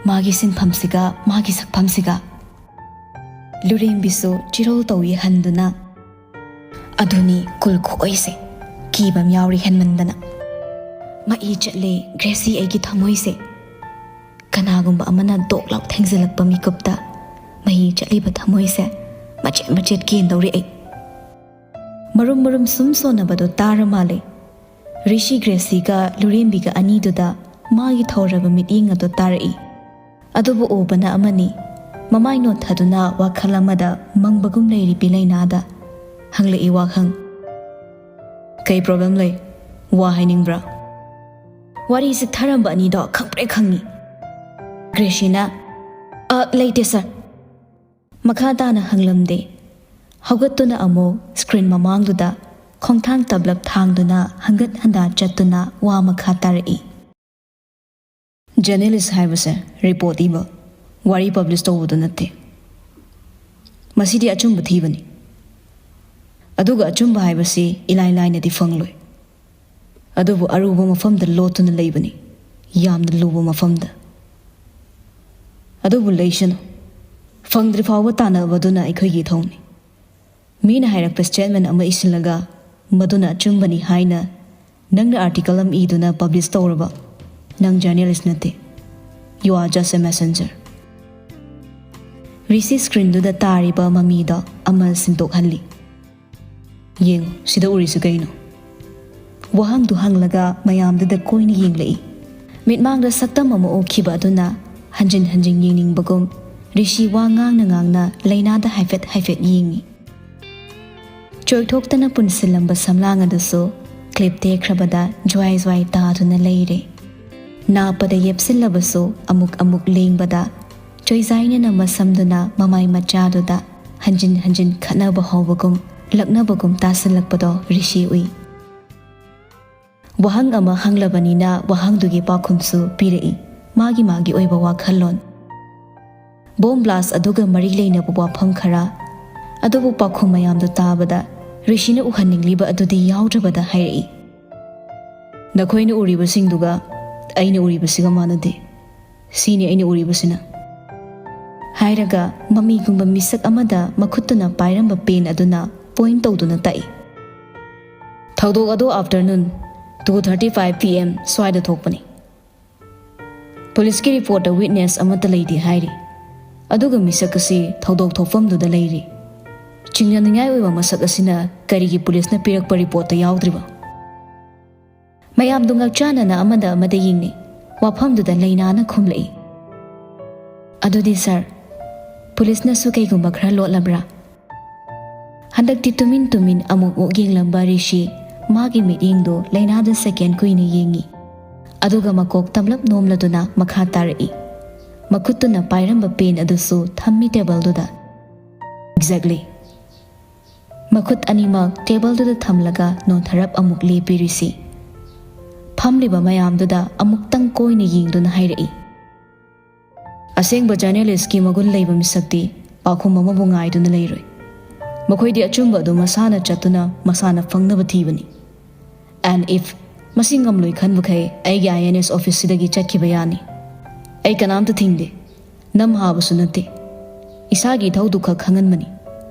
ꯃꯥꯒꯤ ꯁꯤꯟꯐꯝꯁꯤꯒ ꯃꯥꯒꯤ ꯁꯛꯐꯝꯁꯤꯒ?" ꯂꯨꯔꯦꯝꯕꯤꯁꯨ ꯆꯤꯔꯣꯜ ꯇꯧꯏ ꯍꯟꯗꯨꯅ, "ꯑꯗꯨꯅꯤ ꯀꯨꯜ ꯈꯨꯑꯣꯏꯁꯦ, ꯀꯤꯕ ꯑꯃ ꯌꯥꯎꯔꯤ ꯍꯦꯟꯃꯟꯗꯅ꯫ ꯃꯍꯤ ꯆꯠꯂꯦ ꯒ꯭ꯔꯦꯁꯤ ꯑꯩꯒꯤ ꯊꯃꯣꯏꯁꯦ꯫ ꯀꯅꯥꯒꯨꯝꯕ ꯑꯃꯅ ꯗꯣꯛ ꯂꯥꯎ ꯊꯦꯡꯖꯤꯜꯂꯛꯄ ꯃꯤꯀꯨꯞꯇ ꯃꯍꯤ ꯆꯠꯂꯤꯕ ꯊꯃꯣꯏꯁꯦ ꯃꯆꯦꯠ ꯃꯆꯦꯠ ꯀꯦꯟꯗꯧꯔꯤ ꯑꯩ꯫" ꯃꯔꯨꯝ ꯃꯔꯨꯝ ꯁꯨꯝ ꯁꯣꯟꯅꯕꯗꯣ ꯇꯥꯔ ꯃꯥꯜꯂꯦ꯫ ꯔꯤꯁꯤ ꯒ꯭ꯔꯦꯁꯤꯒ ꯂꯨꯔꯦꯝꯕꯤꯒ ꯑꯅꯤꯗꯨꯗ ꯃꯥꯒꯤ ꯊꯧꯔꯕ ꯃꯤꯠꯌꯦꯡ ꯑꯗꯨ ꯇꯥꯔꯛꯏ꯫ ꯑꯗꯨꯕꯨ ꯎꯕꯅ ꯑꯃꯅꯤ, ꯃꯃꯥꯏ ꯅꯣꯠꯊꯗꯨꯅ ꯋꯥꯈꯜ ꯑꯃꯗ ꯃꯪꯕꯒꯨꯝ ꯂꯩꯔꯤꯕꯤ ꯂꯩꯅꯥꯗ ꯍꯪꯂꯛꯏ ꯋꯥꯍꯪ, "ꯀꯩ ꯄ꯭ꯔꯣꯕ꯭ꯂꯦꯝ ꯂꯩ? ꯋꯥ ꯍꯥꯏꯅꯤꯡꯕ꯭ꯔꯥ?" ꯋꯥꯔꯤ ꯆꯤꯛꯊꯔꯝꯕ ꯑꯅꯤꯗꯣ ꯈꯪꯄ꯭ꯔꯦꯛ ꯈꯪꯉꯤ꯫ ꯒ꯭ꯔꯦꯁꯤꯅ, "ꯑ, ꯂꯩꯇꯦ ꯁꯥꯔ꯫" ꯃꯈꯥ ꯇꯥꯅ ꯍꯪꯂꯝꯗꯦ꯫ ꯍꯧꯒꯠꯇꯨꯅ ꯑꯃꯨꯛ ꯁ꯭ꯀ꯭ꯔꯤꯟ ꯃꯃꯥꯡꯗꯨꯗ ꯈꯣꯡꯊꯥꯡ ꯇꯞꯂꯞ ꯊꯥꯡꯗꯨꯅ ꯍꯪꯒꯠ ꯍꯟꯗꯥ ꯆꯠꯇꯨꯅ ꯋꯥ ꯃꯈꯥ ꯇꯥꯔꯛꯏ꯫ "ꯖꯔꯅꯦꯂꯤꯁ ꯍꯥꯏꯕꯁꯦ ꯔꯤꯄꯣꯔꯠ ꯏꯕ, ꯋꯥꯔꯤ ꯄꯕ꯭ꯂꯤꯁ ꯇꯧꯕꯗꯨ ꯅꯠꯇꯦ꯫ ꯃꯁꯤꯗꯤ ꯑꯆꯨꯝꯕ ꯊꯤꯕꯅꯤ꯫ ꯑꯗꯨꯒ ꯑꯆꯨꯝꯕ ꯍꯥꯏꯕꯁꯤ ꯏꯂꯥꯏ ꯂꯥꯏꯅꯗꯤ ꯐꯪꯂꯣꯏ꯫ ꯑꯗꯨꯕꯨ ꯑꯔꯨꯕ ꯃꯐꯝꯗ ꯂꯣꯠꯇꯨꯅ ꯂꯩꯕꯅꯤ, ꯌꯥꯝꯅ ꯂꯨꯕ ꯃꯐꯝꯗ꯫ ꯑꯗꯨꯕꯨ ꯂꯩꯁꯅꯨ, ꯐꯪꯗ꯭ꯔꯤ ꯐꯥꯎꯕ ꯇꯥꯟꯅꯕꯗꯨꯅ ꯑꯩꯈꯣꯏꯒꯤ ꯏꯊꯧꯅꯤ꯫ ꯃꯤꯅ ꯍꯥꯏꯔꯛꯄ ꯁ꯭ꯇꯦꯠꯃꯦꯟ ꯑꯃ ꯏꯁꯤꯜꯂꯒ ꯃꯗꯨꯅ ꯑꯆꯨꯝꯕꯅꯤ ꯍꯥꯏꯅ ꯅꯪꯅ ꯑꯥꯔꯇꯤꯀꯜ ꯑꯃ ꯏꯗꯨꯅ ꯄꯕ꯭ꯂꯤꯁ ꯇꯧꯔꯕ, ꯅꯪ ꯖꯔꯅꯦꯂꯤꯁ ꯅꯠꯇꯦ꯫ You are just a messenger. ꯔꯤꯁꯤ ꯁ꯭ꯀ꯭ꯔꯤꯟꯗꯨꯗ ꯇꯥꯔꯤꯕ ꯃꯃꯤꯗꯣ ꯑꯃ ꯁꯤꯟꯗꯣꯛꯍꯜꯂꯤ꯫ ꯌꯦꯡꯉꯨ, ꯁꯤꯗ ꯎꯔꯤꯁꯤ ꯀꯩꯅꯣ? ꯋꯥꯍꯪꯗꯨ ꯍꯪꯂꯒ ꯃꯌꯥꯝꯗꯨꯗ ꯀꯣꯏꯅ ꯌꯦꯡꯂꯛꯏ꯫ ꯃꯤꯠꯃꯥꯡꯗ ꯁꯛꯇꯝ ꯑꯃ ꯎꯈꯤꯕ ꯑꯗꯨꯅ ꯍꯟꯖꯤꯟ ꯍꯟꯖꯤꯟ ꯌꯦꯡꯅꯤꯡꯕꯒꯨꯝ ꯔꯤꯁꯤ ꯋꯥ ꯉꯥꯡꯅ ꯉꯥꯡꯅ ꯂꯩꯅꯥꯗ ꯍꯥꯏꯐꯦꯠ ꯍꯥꯏꯐꯦꯠ ꯌꯦꯡꯉꯤ꯫ ꯆꯣꯏꯊꯣꯛꯇꯅ ꯄꯨꯟꯁꯤꯜꯂꯝꯕ ꯁꯝꯂꯥꯡ ꯑꯗꯨꯁꯨ ꯀ꯭ꯂꯤꯞ ꯇꯦꯛꯈ꯭ꯔꯕꯗ ꯖ꯭ꯋꯥꯏ ꯖ꯭ꯋꯥꯏ ꯇꯥꯗꯨꯅ ꯂꯩꯔꯦ꯫ ꯅꯥꯞꯄꯗ ꯌꯦꯞꯁꯤꯜꯂꯕꯁꯨ ꯑꯃꯨꯛ ꯑꯃꯨꯛ ꯂꯦꯡꯕꯗ ꯆꯣꯏꯖꯥꯏꯅꯅ ꯃꯁꯝꯗꯨꯅ ꯃꯃꯥꯏ ꯃꯆꯥꯗꯨꯗ ꯍꯟꯖꯤꯟ ꯍꯟꯖꯤꯟ ꯈꯠꯅꯕ ꯍꯧꯕꯒꯨꯝ ꯂꯛꯅꯕꯒꯨꯝ ꯇꯥꯁꯤꯜꯂꯛꯄꯗꯣ ꯔꯤꯁꯤ ꯎꯏ꯫ ꯋꯥꯍꯪ ꯑꯃ ꯍꯪꯂꯕꯅꯤꯅ ꯋꯥꯍꯪꯗꯨꯒꯤ ꯄꯥꯎꯈꯨꯝꯁꯨ ꯄꯤꯔꯛꯏ, ꯃꯥꯒꯤ ꯃꯥꯒꯤ ꯑꯣꯏꯕ ꯋꯥꯈꯜꯂꯣꯟ꯫ ꯕꯣꯝ ꯕ꯭ꯂꯥꯁ ꯑꯗꯨꯒ ꯃꯔꯤ ꯂꯩꯅꯕ ꯋꯥꯐꯝ ꯈꯔ꯫ ꯑꯗꯨꯕꯨ ꯄꯥꯎꯈꯨꯝ ꯃꯌꯥꯝꯗꯨ ꯇꯥꯕꯗ ꯔꯤꯁꯤꯅ ꯎꯍꯟꯅꯤꯡꯂꯤꯕ ꯑꯗꯨꯗꯤ ꯌꯥꯎꯗ꯭ꯔꯕꯗ ꯍꯥꯏꯔꯛꯏ꯫ ꯅꯈꯣꯏꯅ ꯎꯔꯤꯕꯁꯤꯡꯗꯨꯒ ꯑꯩꯅ ꯎꯔꯤꯕꯁꯤꯒ ꯃꯥꯟꯅꯗꯦ꯫ ꯁꯤꯅꯤ ꯑꯩꯅ ꯎꯔꯤꯕꯁꯤꯅ꯫ ꯍꯥꯏꯔꯒ ꯃꯃꯤꯒꯨꯝꯕ ꯃꯤꯁꯛ ꯑꯃꯗ ꯃꯈꯨꯠꯇꯨꯅ ꯄꯥꯏꯔꯝꯕ ꯄꯦꯟ ꯑꯗꯨꯅ ꯄꯣꯏꯟ ꯇꯧꯗꯨꯅ ꯇꯥꯛꯏ꯫ ꯊꯧꯗꯣꯛ ꯑꯗꯨ afternoon two thirty five P M ꯁ꯭ꯋꯥꯏꯗ ꯊꯣꯛꯄꯅꯤ꯫ ꯄꯨꯂꯤꯁꯀꯤ ꯔꯤꯄꯣꯔꯠꯇ ꯋꯤꯠꯅꯦꯁ ꯑꯃꯠꯇ ꯂꯩꯇꯦ ꯍꯥꯏꯔꯤ꯫ ꯑꯗꯨꯒ ꯃꯤꯁꯛ ꯑꯁꯤ ꯊꯧꯗꯣꯛ ꯊꯣꯛꯐꯝꯗꯨꯗ ꯂꯩꯔꯤ꯫ ꯆꯤꯡꯅꯅꯤꯡꯉꯥꯏ ꯑꯣꯏꯕ ꯃꯁꯛ ꯑꯁꯤꯅ ꯀꯔꯤꯒꯤ ꯄꯨꯂꯤꯁꯅ ꯄꯤꯔꯛꯄ ꯔꯤꯄꯣꯔꯠꯇ ꯌꯥꯎꯗ꯭ꯔꯤꯕ? ꯃꯌꯥꯝꯗꯨ ꯉꯛꯆꯥꯟꯅꯅ ꯑꯃꯗ ꯑꯃꯗ ꯌꯦꯡꯅꯩ꯫ ꯋꯥꯐꯝꯗꯨꯗ ꯂꯩꯅꯥꯅ ꯈꯨꯝꯂꯛꯏ, "ꯑꯗꯨꯗꯤ ꯁꯥꯔ, ꯄꯨꯂꯤꯁꯅꯁꯨ ꯀꯩꯒꯨꯝꯕ ꯈꯔ ꯂꯣꯠꯂꯕ꯭ꯔꯥ?" ꯍꯟꯗꯛꯇꯤ ꯇꯨꯃꯤꯟ ꯇꯨꯃꯤꯟ ꯑꯃꯨꯛ ꯃꯨꯛ ꯌꯦꯡꯂꯝꯕ ꯔꯤꯁꯤ ꯃꯥꯒꯤ ꯃꯤꯠꯌꯦꯡꯗꯨ ꯂꯩꯅꯥꯗ ꯁꯦꯀꯦꯟ ꯀꯨꯏꯅ ꯌꯦꯡꯉꯤ꯫ ꯑꯗꯨꯒ ꯃꯀꯣꯛ ꯇꯝꯂꯞ ꯅꯣꯝꯂꯗꯨꯅ ꯃꯈꯥ ꯇꯥꯔꯛꯏ꯫ ꯃꯈꯨꯠꯇꯨꯅ ꯄꯥꯏꯔꯝꯕ ꯄꯦꯟ ꯑꯗꯨꯁꯨ ꯊꯝꯃꯤ ꯇꯦꯕꯜꯗꯨꯗ꯫ "Exactly." ꯃꯈꯨꯠ ꯑꯅꯤꯃꯛ ꯇꯦꯕꯜꯗꯨꯗ ꯊꯝꯂꯒ ꯅꯣꯟꯊꯔꯞ ꯑꯃꯨꯛ ꯂꯦꯞꯄꯤ ꯔꯤꯁꯤ꯫ ꯐꯝꯂꯤꯕ ꯃꯌꯥꯝꯗꯨꯗ ꯑꯃꯨꯛꯇꯪ ꯀꯣꯏꯅ ꯌꯦꯡꯗꯨꯅ ꯍꯥꯏꯔꯛꯏ, "ꯑꯁꯦꯡꯕ ꯖꯔꯅꯦꯂꯤꯁꯀꯤ ꯃꯒꯨꯟ ꯂꯩꯕ ꯃꯤꯁꯛꯇꯤ ꯄꯥꯎꯈꯨꯝ ꯑꯃꯕꯨ ꯉꯥꯏꯗꯨꯅ ꯂꯩꯔꯣꯏ꯫ ꯃꯈꯣꯏꯗꯤ ꯑꯆꯨꯝꯕ ꯑꯗꯨ ꯃꯁꯥꯅ ꯆꯠꯇꯨꯅ ꯃꯁꯥꯅ ꯐꯪꯅꯕ ꯊꯤꯕꯅꯤ꯫ And if ꯃꯁꯤ ꯉꯝꯂꯣꯏ ꯈꯟꯕꯈꯩ ꯑꯩꯒꯤ ꯑꯥꯏ ꯑꯦꯟ ꯑꯦꯁ ꯑꯣꯐꯤꯁꯁꯤꯗꯒꯤ ꯆꯠꯈꯤꯕ ꯌꯥꯅꯤ꯫ ꯑꯩ ꯀꯅꯥꯝꯇ ꯊꯤꯡꯗꯦ꯫ ꯅꯝ ꯍꯥꯕꯁꯨ ꯅꯠꯇꯦ꯫ ꯏꯁꯥꯒꯤ ꯏꯊꯧꯗꯨ ꯈꯛ ꯈꯪꯍꯟꯕꯅꯤ꯫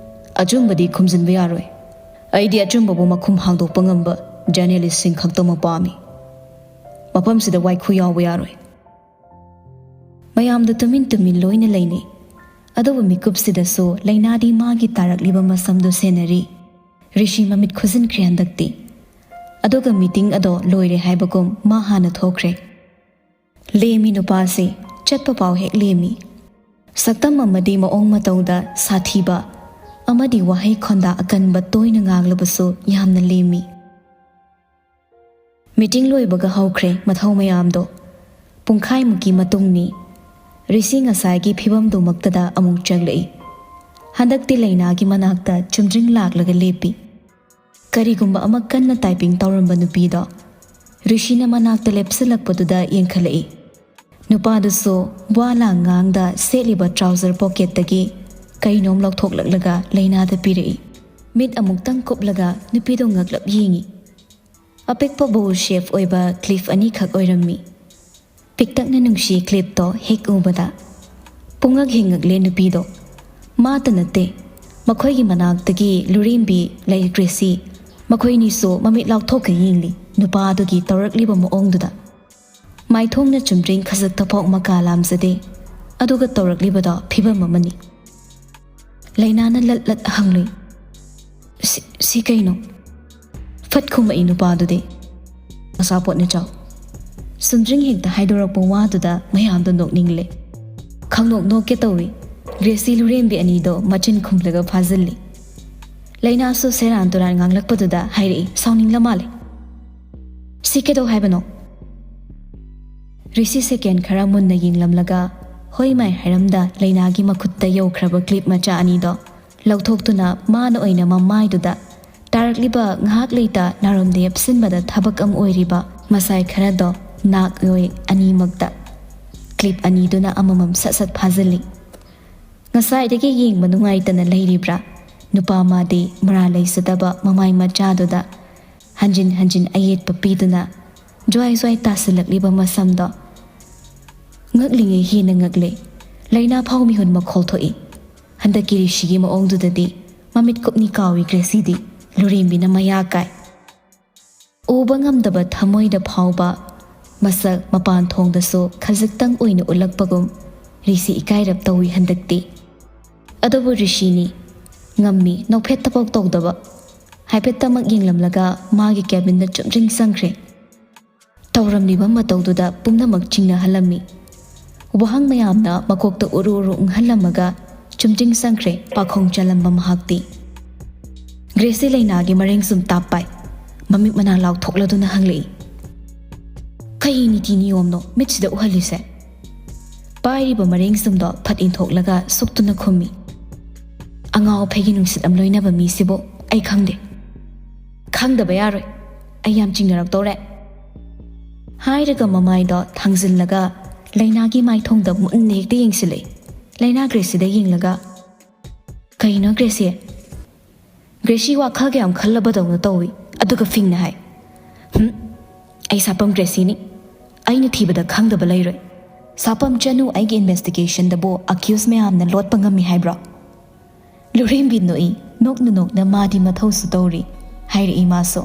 ꯑꯆꯨꯝꯕꯗꯤ ꯈꯨꯝꯖꯤꯟꯕ ꯌꯥꯔꯣꯏ꯫ ꯑꯩꯗꯤ ꯑꯆꯨꯝꯕꯕꯨ ꯃꯈꯨꯝ ꯍꯥꯡꯗꯣꯛꯄ ꯉꯝꯕ ꯖꯔꯅꯦꯂꯤꯁꯁꯤꯡ ꯈꯛꯇꯃꯛ ꯄꯥꯝꯃꯤ꯫ ꯃꯐꯝꯁꯤꯗ ꯋꯥꯏꯈꯨ ꯌꯥꯎꯕ ꯌꯥꯔꯣꯏ꯫ ꯃꯌꯥꯝꯗ ꯇꯨꯃꯤꯟ ꯇꯨꯃꯤꯟ ꯂꯣꯏꯅ ꯂꯩꯅꯩ꯫ ꯑꯗꯨꯕꯨ ꯃꯤꯀꯨꯞꯁꯤꯗꯁꯨ ꯂꯩꯅꯥꯗꯤ ꯃꯥꯒꯤ ꯇꯥꯔꯛꯂꯤꯕ ꯃꯁꯝꯗꯨ ꯁꯦꯟꯅꯔꯤ꯫ ꯔꯤꯁꯤ ꯃꯃꯤꯠ ꯈꯨꯖꯤꯟꯈ꯭ꯔꯦ ꯍꯟꯗꯛꯇꯤ꯫ ꯑꯗꯨꯒ ꯃꯤꯇꯤꯡ ꯑꯗꯣ ꯂꯣꯏꯔꯦ ꯍꯥꯏꯕꯒꯨꯝ ꯃꯥ ꯍꯥꯟꯅ ꯊꯣꯛꯈ꯭ꯔꯦ꯫ ꯂꯦꯝꯃꯤ ꯅꯨꯄꯥꯁꯤ, ꯆꯠꯄ ꯄꯥꯎ ꯍꯦꯛ ꯂꯦꯝꯃꯤ꯫ ꯁꯛꯇꯝ ꯑꯃꯗꯤ ꯃꯑꯣꯡ ꯃꯇꯧꯗ ꯁꯥꯊꯤꯕ ꯑꯃꯗꯤ ꯋꯥꯍꯩ ꯈꯣꯟꯗꯥ ꯑꯀꯟꯕ ꯇꯣꯏꯅ ꯉꯥꯡꯂꯕꯁꯨ ꯌꯥꯝꯅ ꯂꯦꯝꯃꯤ꯫ ꯃꯤꯇꯤꯡ ꯂꯣꯏꯕꯒ ꯍꯧꯈ꯭ꯔꯦ ꯃꯊꯧ ꯃꯌꯥꯝꯗꯣ꯫ ꯄꯨꯡꯈꯥꯏꯃꯨꯛꯀꯤ ꯃꯇꯨꯡꯅꯤ꯫ ꯔꯤꯁꯤ ꯉꯁꯥꯏꯒꯤ ꯐꯤꯕꯝꯗꯨꯃꯛꯇꯗ ꯑꯃꯨꯛ ꯆꯪꯂꯛꯏ꯫ ꯍꯟꯗꯛꯇꯤ ꯂꯩꯅꯥꯒꯤ ꯃꯅꯥꯛꯇ ꯆꯨꯝꯗ꯭ꯔꯤꯡ ꯂꯥꯛꯂꯒ ꯂꯦꯞꯄꯤ꯫ ꯀꯔꯤꯒꯨꯝꯕ ꯑꯃ ꯀꯟꯅ ꯇꯥꯏꯄꯤꯡ ꯇꯧꯔꯝꯕ ꯅꯨꯄꯤꯗꯣ ꯔꯤꯁꯤꯅ ꯃꯅꯥꯛꯇ ꯂꯦꯞꯁꯤꯜꯂꯛꯄꯗꯨꯗ ꯌꯦꯡꯈꯠꯂꯛꯏ꯫ ꯅꯨꯄꯥꯗꯨꯁꯨ ꯋꯥ ꯂꯥꯡ ꯉꯥꯡꯗ ꯁꯦꯠꯂꯤꯕ ꯇ꯭ꯔꯥꯎꯖꯔ ꯄꯣꯀꯦꯠꯇꯒꯤ ꯀꯩꯅꯣꯝ ꯂꯧꯊꯣꯛꯂꯛꯂꯒ ꯂꯩꯅꯥꯗ ꯄꯤꯔꯛꯏ꯫ ꯃꯤꯠ ꯑꯃꯨꯛꯇꯪ ꯀꯨꯞꯂꯒ ꯅꯨꯄꯤꯗꯣ ꯉꯛꯂꯞ ꯌꯦꯡꯏ꯫ ꯑꯄꯤꯛꯄ ꯕꯣꯜ ꯁꯦꯞ ꯑꯣꯏꯕ ꯀ꯭ꯂꯤꯞ ꯑꯅꯤꯈꯛ ꯑꯣꯏꯔꯝꯃꯤ꯫ ꯄꯤꯛꯇꯛꯅ ꯅꯨꯡꯁꯤ ꯀ꯭ꯂꯤꯞꯇꯣ ꯍꯦꯛ ꯎꯕꯗ ꯄꯨꯡꯉꯛ ꯍꯦꯛ ꯉꯛꯂꯦ ꯅꯨꯄꯤꯗꯣ꯫ ꯃꯥꯇ ꯅꯠꯇꯦ, ꯃꯈꯣꯏꯒꯤ ꯃꯅꯥꯛꯇꯒꯤ ꯂꯨꯔꯦꯝꯕꯤ ꯂꯩ ꯒ꯭ꯔꯦꯁꯤ, ꯃꯈꯣꯏꯅꯤꯁꯨ ꯃꯃꯤꯠ ꯂꯥꯎꯊꯣꯛꯀ ꯌꯦꯡꯂꯤ ꯅꯨꯄꯥ ꯑꯗꯨꯒꯤ ꯇꯧꯔꯛꯂꯤꯕ ꯃꯑꯣꯡꯗꯨꯗ꯫ ꯃꯥꯏꯊꯣꯡꯅ ꯆꯨꯝꯗ꯭ꯔꯤꯡ ꯈꯖꯤꯛꯇꯐꯥꯎ ꯃꯀꯥ ꯂꯥꯝꯖꯗꯦ꯫ ꯑꯗꯨꯒ ꯇꯧꯔꯛꯂꯤꯕꯗꯣ ꯐꯤꯕꯝ ꯑꯃꯅꯤ꯫ ꯂꯩꯅꯥꯅ ꯂꯠ ꯂꯠ ꯍꯪꯂꯨꯏ, "ꯁꯤ, ꯁꯤ ꯀꯩꯅꯣ?" ꯐꯠ ꯈꯨꯝꯃꯛꯏ ꯅꯨꯄꯥꯗꯨꯗꯤ, "ꯑꯆꯥꯄꯣꯠꯅ ꯆꯥꯎ꯫" ꯆꯨꯝꯗ꯭ꯔꯤꯡ ꯍꯦꯛꯇ ꯍꯥꯏꯗꯣꯔꯛꯄ ꯋꯥꯗꯨꯗ ꯃꯌꯥꯝꯗꯣ ꯅꯣꯛꯅꯤꯡꯂꯦ꯫ ꯈꯪꯅꯣꯛ ꯅꯣꯛꯀꯦ ꯇꯧꯏ꯫ ꯒ꯭ꯔꯦꯁꯤ ꯂꯨꯔꯦꯝꯕꯤ ꯑꯅꯤꯗꯣ ꯃꯆꯤꯟ ꯈꯨꯝꯂꯒ ꯐꯥꯖꯤꯜꯂꯤ꯫ ꯂꯩꯅꯥꯁꯨ ꯁꯦꯔꯥꯟ ꯇꯨꯔꯥꯟ ꯉꯥꯡꯂꯛꯄꯗꯨꯗ ꯍꯥꯏꯔꯛꯏ, "ꯁꯥꯎꯅꯤꯡꯂ ꯃꯥꯜꯂꯦ꯫ ꯁꯤ ꯀꯩꯗꯧ ꯍꯥꯏꯕꯅꯣ?" ꯔꯤꯁꯤ ꯁꯦꯀꯦꯟ ꯈꯔ ꯃꯨꯟꯅ ꯌꯦꯡꯂꯝꯂꯒ ꯍꯣꯏ ꯃꯥꯏ ꯍꯥꯏꯔꯝꯗ ꯂꯩꯅꯥꯒꯤ ꯃꯈꯨꯠꯇ ꯌꯧꯈ꯭ꯔꯕ ꯀ꯭ꯂꯤꯞ ꯃꯆꯥ ꯑꯅꯤꯗꯣ ꯂꯧꯊꯣꯛꯇꯨꯅ ꯃꯥꯅ ꯑꯣꯏꯅ ꯃꯃꯥꯏꯗꯨꯗ ꯇꯥꯔꯛꯂꯤꯕ ꯉꯥꯏꯍꯥꯛ ꯂꯩꯇ ꯅꯥꯔꯣꯝꯗ ꯌꯦꯞꯁꯤꯟꯕꯗ ꯊꯕꯛ ꯑꯃ ꯑꯣꯏꯔꯤꯕ ꯃꯁꯥꯏ ꯈꯔꯗꯣ ꯅꯥꯛ ꯂꯣꯏ ꯑꯅꯤꯃꯛꯇ ꯀ꯭ꯂꯤꯞ ꯑꯅꯤꯗꯨꯅ ꯑꯃꯃꯝ ꯁꯠ ꯁꯠ ꯐꯥꯖꯤꯜꯂꯤ꯫ ꯉꯁꯥꯏꯗꯒꯤ ꯌꯦꯡꯕ ꯅꯨꯡꯉꯥꯏꯇꯅ ꯂꯩꯔꯤꯕ꯭ꯔꯥ? ꯅꯨꯄꯥ ꯃꯥꯗꯤ ꯃꯔꯥ ꯂꯩꯖꯗꯕ ꯃꯃꯥꯏ ꯃꯆꯥꯗꯨꯗ ꯍꯟꯖꯤꯟ ꯍꯟꯖꯤꯟ ꯑꯌꯦꯠꯄ ꯄꯤꯗꯨꯅ ꯖ꯭ꯋꯥꯏ ꯖ꯭ꯋꯥꯏ ꯇꯥꯁꯤꯜꯂꯛꯂꯤꯕ ꯃꯁꯝꯗꯣ ꯉꯛꯂꯤꯉꯩ ꯍꯦꯟꯅ ꯉꯛꯂꯦ꯫ ꯂꯥꯏꯅꯥ ꯐꯥꯎ ꯃꯤꯍꯨꯟ ꯃꯈꯣꯜ ꯊꯣꯛꯏ꯫ ꯍꯟꯗꯛꯀꯤ ꯔꯤꯁꯤꯒꯤ ꯃꯑꯣꯡꯗꯨꯗꯗꯤ ꯃꯃꯤꯠ ꯀꯨꯞꯅꯤ ꯀꯥꯎꯏ ꯒ꯭ꯔꯦꯁꯤꯗꯤ꯫ ꯂꯨꯔꯦꯝꯕꯤꯅ ꯃꯌꯥ ꯀꯥꯏ꯫ ꯎꯕ ꯉꯝꯗꯕ ꯊꯃꯣꯏꯗ ꯐꯥꯎꯕ ꯃꯁꯛ ꯃꯄꯥꯟ ꯊꯣꯡꯗꯁꯨ ꯈꯖꯤꯛꯇꯪ ꯑꯣꯏꯅ ꯎꯠꯂꯛꯄꯒꯨꯝ ꯔꯤꯁꯤ ꯏꯀꯥꯏꯔꯞ ꯇꯧꯏ ꯍꯟꯗꯛꯇꯤ꯫ ꯑꯗꯨꯕꯨ ꯔꯤꯁꯤꯅꯤ, ꯉꯝꯃꯤ, ꯅꯣꯛꯐꯦꯠꯇꯐꯥꯎ ꯇꯧꯗꯕ꯫ ꯍꯥꯏꯐꯦꯠꯇꯃꯛ ꯌꯦꯡꯂꯝꯂꯒ ꯃꯥꯒꯤ ꯀꯦꯕꯤꯟꯗ ꯆꯨꯝꯗ꯭ꯔꯤꯡ ꯆꯪꯈ꯭ꯔꯦ꯫ ꯇꯧꯔꯝꯂꯤꯕ ꯃꯇꯧꯗꯨꯗ ꯄꯨꯝꯅꯃꯛ ꯆꯤꯡꯅꯍꯜꯂꯝꯃꯤ꯫ ꯋꯥꯍꯪ ꯃꯌꯥꯝꯅ ꯃꯀꯣꯛꯇ ꯎꯔꯨ ꯎꯔꯨ ꯎꯪꯍꯜꯂꯝꯃꯒ ꯆꯨꯝꯗ꯭ꯔꯤꯡ ꯆꯪꯈ꯭ꯔꯦ ꯄꯥꯈꯣꯡ ꯆꯜꯂꯝꯕ ꯃꯍꯥꯛꯇꯤ꯫ ꯒ꯭ꯔꯦꯁꯤ ꯂꯩꯅꯥꯒꯤ ꯃꯔꯦꯡ ꯁꯨꯝ ꯇꯥꯞꯄꯥꯏ꯫ ꯃꯃꯤꯠ ꯃꯅꯥ ꯂꯥꯎꯊꯣꯛꯂꯗꯨꯅ ꯍꯪꯂꯛꯏ, "ꯀꯩ ꯅꯤꯇꯤ ꯅꯤꯌꯣꯝꯅꯣ ꯃꯤꯠꯁꯤꯗ ꯎꯍꯜꯂꯤꯁꯦ?" ꯄꯥꯏꯔꯤꯕ ꯃꯔꯦꯡ ꯁꯨꯝꯗꯣ ꯐꯠ ꯏꯟꯊꯣꯛꯂꯒ ꯁꯨꯛꯇꯨꯅ ꯈꯨꯝꯃꯤ, "ꯑꯉꯥꯎ ꯑꯐꯩꯒꯤ ꯅꯨꯡꯁꯤꯠ ꯑꯃ ꯂꯣꯏꯅꯕ ꯃꯤꯁꯤꯕꯨ ꯑꯩ ꯈꯪꯗꯦ꯫" "ꯈꯪꯗꯕ ꯌꯥꯔꯣꯏ, ꯑꯩ ꯌꯥꯝ ꯆꯤꯡꯅꯔꯛꯇꯧꯔꯦ꯫" ꯍꯥꯏꯔꯒ ꯃꯃꯥꯏꯗꯣ ꯊꯥꯡꯖꯤꯜꯂꯒ ꯂꯩꯅꯥꯒꯤ ꯃꯥꯏꯊꯣꯡꯗ ꯃꯨꯟꯅ ꯍꯦꯛꯇ ꯌꯦꯡꯁꯤꯜꯂꯛꯏ꯫ ꯂꯩꯅꯥ ꯒ꯭ꯔꯦꯁꯤꯗ ꯌꯦꯡꯂꯒ, "ꯀꯩꯅꯣ ꯒ꯭ꯔꯦꯁꯤ?" ꯒ꯭ꯔꯦꯁꯤ ꯋꯥꯈꯜꯒ ꯌꯥꯝ ꯈꯜꯂꯕꯗꯧꯅ ꯇꯧꯏ, ꯑꯗꯨꯒ ꯐꯤꯡꯅ ꯍꯥꯏ, "ꯍꯨꯝ, ꯑꯩ ꯁꯥꯄꯝ ꯒ꯭ꯔꯦꯁꯤꯅꯤ꯫ ꯑꯩꯅ ꯊꯤꯕꯗ ꯈꯪꯗꯕ ꯂꯩꯔꯣꯏ꯫ ꯁꯥꯄꯝ ꯆꯅꯨ ꯑꯩꯒꯤ ꯏꯟꯚꯦꯁꯇꯤꯒꯦꯁꯟꯗꯕꯨ ꯑꯀ꯭ꯌꯨꯁ ꯃꯌꯥꯝꯅ ꯂꯣꯠꯄ ꯉꯝꯃꯤ ꯍꯥꯏꯕ꯭ꯔꯣ?" ꯂꯨꯔꯦꯝꯕꯤ ꯅꯣꯛꯏ, ꯅꯣꯛꯅ ꯅꯣꯛꯅ ꯃꯥꯗꯤ ꯃꯊꯧꯁꯨ ꯇꯧꯔꯤ, ꯍꯥꯏꯔꯛꯏ ꯃꯥꯁꯨ꯫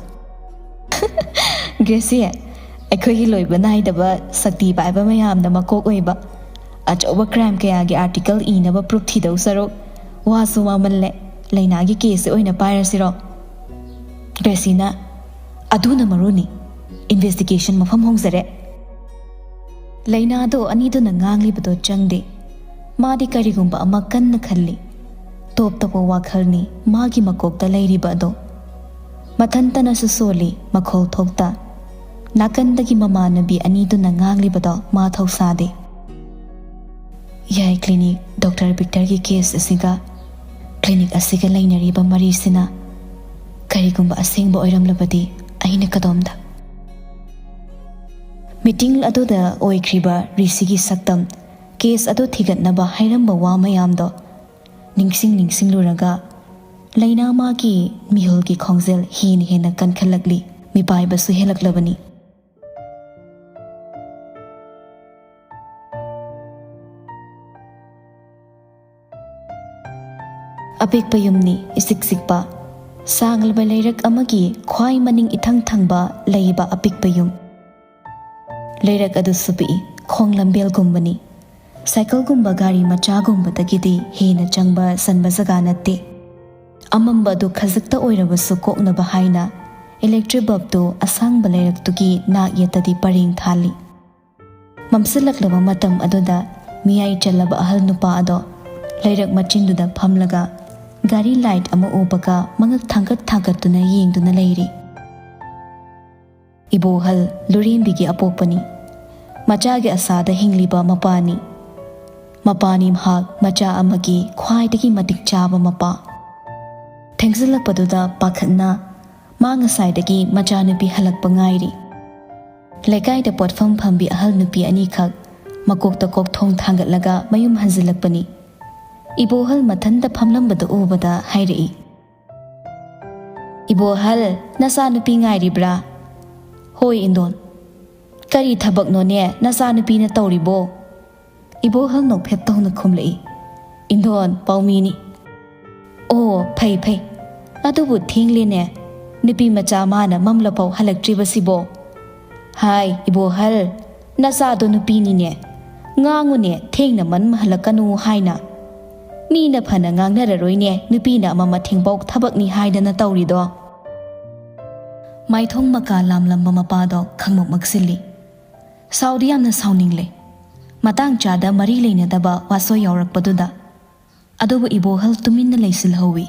"ꯒ꯭ꯔꯦꯁꯤ, ꯑꯩꯈꯣꯏꯒꯤ ꯂꯣꯏꯕ ꯅꯥꯏꯗꯕ ꯁꯛꯇꯤ ꯄꯥꯏꯕ ꯃꯌꯥꯝꯅ ꯃꯀꯣꯛ ꯑꯣꯏꯕ ꯑꯆꯧꯕ ꯀ꯭ꯔꯥꯏꯝ ꯀꯌꯥꯒꯤ ꯑꯥꯔꯇꯤꯀꯜ ꯏꯅꯕ ꯄ꯭ꯔꯨꯐ ꯊꯤꯗꯧ ꯁꯔꯨꯛ ꯋꯥꯁꯨ ꯋꯥꯃꯜꯂꯦ, ꯂꯩꯅꯥꯒꯤ ꯀꯦꯁꯁꯦ ꯑꯣꯏꯅ ꯄꯥꯏꯔꯁꯤꯔꯣ?" ꯒ꯭ꯔꯦꯁꯤꯅ, "ꯑꯗꯨꯅ ꯃꯔꯨꯅꯤ, ꯏꯟꯚꯦꯁꯇꯤꯒꯦꯁꯟ ꯃꯐꯝ ꯍꯣꯡꯖꯔꯦ꯫" ꯂꯩꯅꯥꯗꯣ ꯑꯅꯤꯗꯨꯅ ꯉꯥꯡꯂꯤꯕꯗꯣ ꯆꯪꯗꯦ꯫ ꯃꯥꯗꯤ ꯀꯔꯤꯒꯨꯝꯕ ꯑꯃ ꯀꯟꯅ ꯈꯜꯂꯤ꯫ ꯇꯣꯞ ꯇꯣꯞꯄ ꯋꯥꯈꯜꯅꯤ ꯃꯥꯒꯤ ꯃꯀꯣꯛꯇ ꯂꯩꯔꯤꯕ ꯑꯗꯣ꯫ ꯃꯊꯟꯇꯅꯁꯨ ꯁꯣꯜꯂꯤ, ꯃꯈꯣꯜ ꯊꯣꯛꯇ꯫ ꯅꯥꯀꯟꯗꯒꯤ ꯃꯃꯥꯟꯅꯕꯤ ꯑꯅꯤꯗꯨꯅ ꯉꯥꯡꯂꯤꯕꯗꯣ ꯃꯥ ꯊꯧꯁꯥꯗꯦ꯫ "ꯌꯥꯏ ꯀ꯭ꯂꯤꯅꯤꯛ ꯗꯣꯛꯇꯔ ꯕꯤꯛꯇꯔꯒꯤ ꯀꯦꯁ ꯑꯁꯤꯒ ꯀ꯭ꯂꯤꯅꯤꯛ ꯑꯁꯤꯒ ꯂꯩꯅꯔꯤꯕ ꯃꯔꯤꯁꯤꯅ ꯀꯔꯤꯒꯨꯝꯕ ꯑꯁꯦꯡꯕ ꯑꯣꯏꯔꯝꯂꯕꯗꯤ ꯑꯩꯅ ꯀꯗꯣꯝꯗ?" ꯃꯤꯇꯤꯡ ꯑꯗꯨꯗ ꯑꯣꯏꯈ꯭ꯔꯤꯕ ꯔꯤꯁꯤꯒꯤ ꯁꯛꯇꯝ, ꯀꯦꯁ ꯑꯗꯨ ꯊꯤꯒꯠꯅꯕ ꯍꯥꯏꯔꯝꯕ ꯋꯥ ꯃꯌꯥꯝꯗꯣ ꯅꯤꯡꯁꯤꯡ ꯅꯤꯡꯁꯤꯡꯂꯨꯔꯒ ꯂꯩꯅꯥ ꯃꯥꯒꯤ ꯃꯤꯍꯨꯜꯒꯤ ꯈꯣꯡꯖꯦꯜ ꯍꯦꯟꯅ ꯍꯦꯟꯅ ꯀꯟꯈꯠꯂꯛꯂꯤ꯫ ꯃꯤꯄꯥꯏꯕꯁꯨ ꯍꯦꯜꯂꯛꯂꯕꯅꯤ꯫ ꯑꯄꯤꯛꯄ ꯌꯨꯝꯅꯤ, ꯏꯆꯤꯛ ꯆꯤꯛꯄ꯫ ꯁꯥꯡꯂꯕ ꯂꯩꯔꯛ ꯑꯃꯒꯤ ꯈ꯭ꯋꯥꯏ ꯃꯅꯤꯡ ꯏꯊꯪ ꯊꯪꯕ ꯂꯩꯕ ꯑꯄꯤꯛꯄ ꯌꯨꯝ꯫ ꯂꯩꯔꯛ ꯑꯗꯨꯁꯨ ꯄꯤꯛꯏ, ꯈꯣꯡ ꯂꯝꯕꯦꯜꯒꯨꯝꯕꯅꯤ꯫ ꯁꯥꯏꯀꯜꯒꯨꯝꯕ ꯒꯥꯔꯤ ꯃꯆꯥꯒꯨꯝꯕꯗꯒꯤꯗꯤ ꯍꯦꯟꯅ ꯆꯪꯕ ꯆꯟꯕ ꯖꯒꯥ ꯅꯠꯇꯦ꯫ ꯑꯃꯝꯕ ꯑꯗꯨ ꯈꯖꯤꯛꯇ ꯑꯣꯏꯔꯕꯁꯨ ꯀꯣꯛꯅꯕ ꯍꯥꯏꯅ electric bulbꯇꯨ ꯑꯁꯥꯡꯕ ꯂꯩꯔꯛꯇꯨꯒꯤ ꯅꯥꯛ ꯌꯦꯠꯇꯗꯤ ꯄꯔꯦꯡ ꯊꯥꯜꯂꯤ꯫ ꯃꯝꯁꯤꯜꯂꯛꯂꯕ ꯃꯇꯝ ꯑꯗꯨꯗ ꯃꯤꯌꯥꯏ ꯆꯜꯂꯕ ꯑꯍꯜ ꯅꯨꯄꯥ ꯑꯗꯣ ꯂꯩꯔꯛ ꯃꯆꯤꯟꯗꯨꯗ ꯐꯝꯂꯒ ꯒꯥꯔꯤ light ꯑꯃ ꯎꯕꯒ ꯃꯉꯛ ꯊꯥꯡꯒꯠ ꯊꯥꯡꯒꯠꯇꯨꯅ ꯌꯦꯡꯗꯨꯅ ꯂꯩꯔꯤ꯫ ꯏꯕꯣꯍꯜ ꯂꯨꯔꯦꯝꯕꯤꯒꯤ ꯑꯄꯣꯛꯄꯅꯤ꯫ ꯃꯆꯥꯒꯤ ꯑꯁꯥꯗ ꯍꯤꯡꯂꯤꯕ ꯃꯄꯥꯅꯤ꯫ ꯃꯄꯥꯅꯤ ꯃꯍꯥꯛ ꯃꯆꯥ ꯑꯃꯒꯤ ꯈ꯭ꯋꯥꯏꯗꯒꯤ ꯃꯇꯤꯛ ꯆꯥꯕ ꯃꯄꯥ꯫ ꯊꯦꯡꯖꯤꯜꯂꯛꯄꯗꯨꯗ ꯄꯥꯈꯠꯅ ꯃꯥ ꯉꯁꯥꯏꯗꯒꯤ ꯃꯆꯥꯅꯨꯄꯤ ꯍꯜꯂꯛꯄ ꯉꯥꯏꯔꯤ꯫ ꯂꯩꯀꯥꯏꯗ ꯄꯣꯠꯐꯝ ꯐꯝꯕꯤ ꯑꯍꯜ ꯅꯨꯄꯤ ꯑꯅꯤꯈꯛ ꯃꯀꯣꯛꯇ ꯀꯣꯛꯊꯣꯡ ꯊꯥꯡꯒꯠꯂꯒ ꯃꯌꯨꯝ ꯍꯟꯖꯤꯜꯂꯛꯄꯅꯤ꯫ ꯏꯕꯣꯍꯜ ꯃꯊꯟꯇ ꯐꯝꯂꯝꯕꯗꯨ ꯎꯕꯗ ꯍꯥꯏꯔꯛꯏ, "ꯏꯕꯣꯍꯜ, ꯅꯆꯥꯅꯨꯄꯤ ꯉꯥꯏꯔꯤꯕ꯭ꯔꯥ?" "ꯍꯣꯏ, ꯏꯟꯗꯣꯟ꯫" "ꯀꯔꯤ ꯊꯕꯛꯅꯣꯅꯦ ꯅꯆꯥꯅꯨꯄꯤꯅ ꯇꯧꯔꯤꯕꯣ?" ꯏꯕꯣꯍꯜ ꯅꯣꯛꯐꯦꯠ ꯇꯧꯅ ꯈꯨꯝꯂꯛꯏ, "ꯏꯟꯗꯣꯟ, ꯄꯥꯎꯃꯤꯅꯤ꯫" "ꯑꯣ, ꯐꯩ ꯐꯩ꯫ ꯑꯗꯨꯕꯨ ꯊꯦꯡꯂꯦꯅꯦ, ꯅꯨꯄꯤ ꯃꯆꯥ ꯃꯥꯅ ꯃꯝꯂꯐꯥꯎ ꯍꯜꯂꯛꯇ꯭ꯔꯤꯕꯁꯤꯕꯣ?" "ꯍꯥꯏ, ꯏꯕꯣꯍꯜ, ꯅꯆꯥꯗꯣ ꯅꯨꯄꯤꯅꯤꯅꯦ꯫ ꯉꯥꯡꯉꯨꯅꯦ, ꯊꯦꯡꯅ ꯃꯟ ꯍꯜꯂꯛꯀꯅꯨ ꯍꯥꯏꯅ꯫ ꯃꯤꯅ ꯐꯅ ꯉꯥꯡꯅꯔꯔꯣꯏꯅꯦ, ꯅꯨꯄꯤꯅ ꯑꯃ ꯃꯊꯦꯡꯕꯧ ꯊꯕꯛꯅꯤ ꯍꯥꯏꯗꯅ ꯇꯧꯔꯤꯗꯣ꯫" ꯃꯥꯏꯊꯣꯡ ꯃꯀꯥ ꯂꯥꯝꯂꯝꯕ ꯃꯄꯥꯗꯣ ꯈꯪꯃꯛ ꯃꯛꯁꯤꯜꯂꯤ꯫ ꯁꯥꯎꯗꯤ ꯌꯥꯝꯅ ꯁꯥꯎꯅꯤꯡꯂꯦ꯫ ꯃꯇꯥꯡ ꯆꯥꯗ ꯃꯔꯤ ꯂꯩꯅꯗꯕ ꯋꯥꯁꯣꯏ ꯌꯥꯎꯔꯛꯄꯗꯨꯗ꯫ ꯑꯗꯨꯕꯨ ꯏꯕꯣꯍꯜ ꯇꯨꯃꯤꯟꯅ ꯂꯩꯁꯤꯜꯍꯧꯏ꯫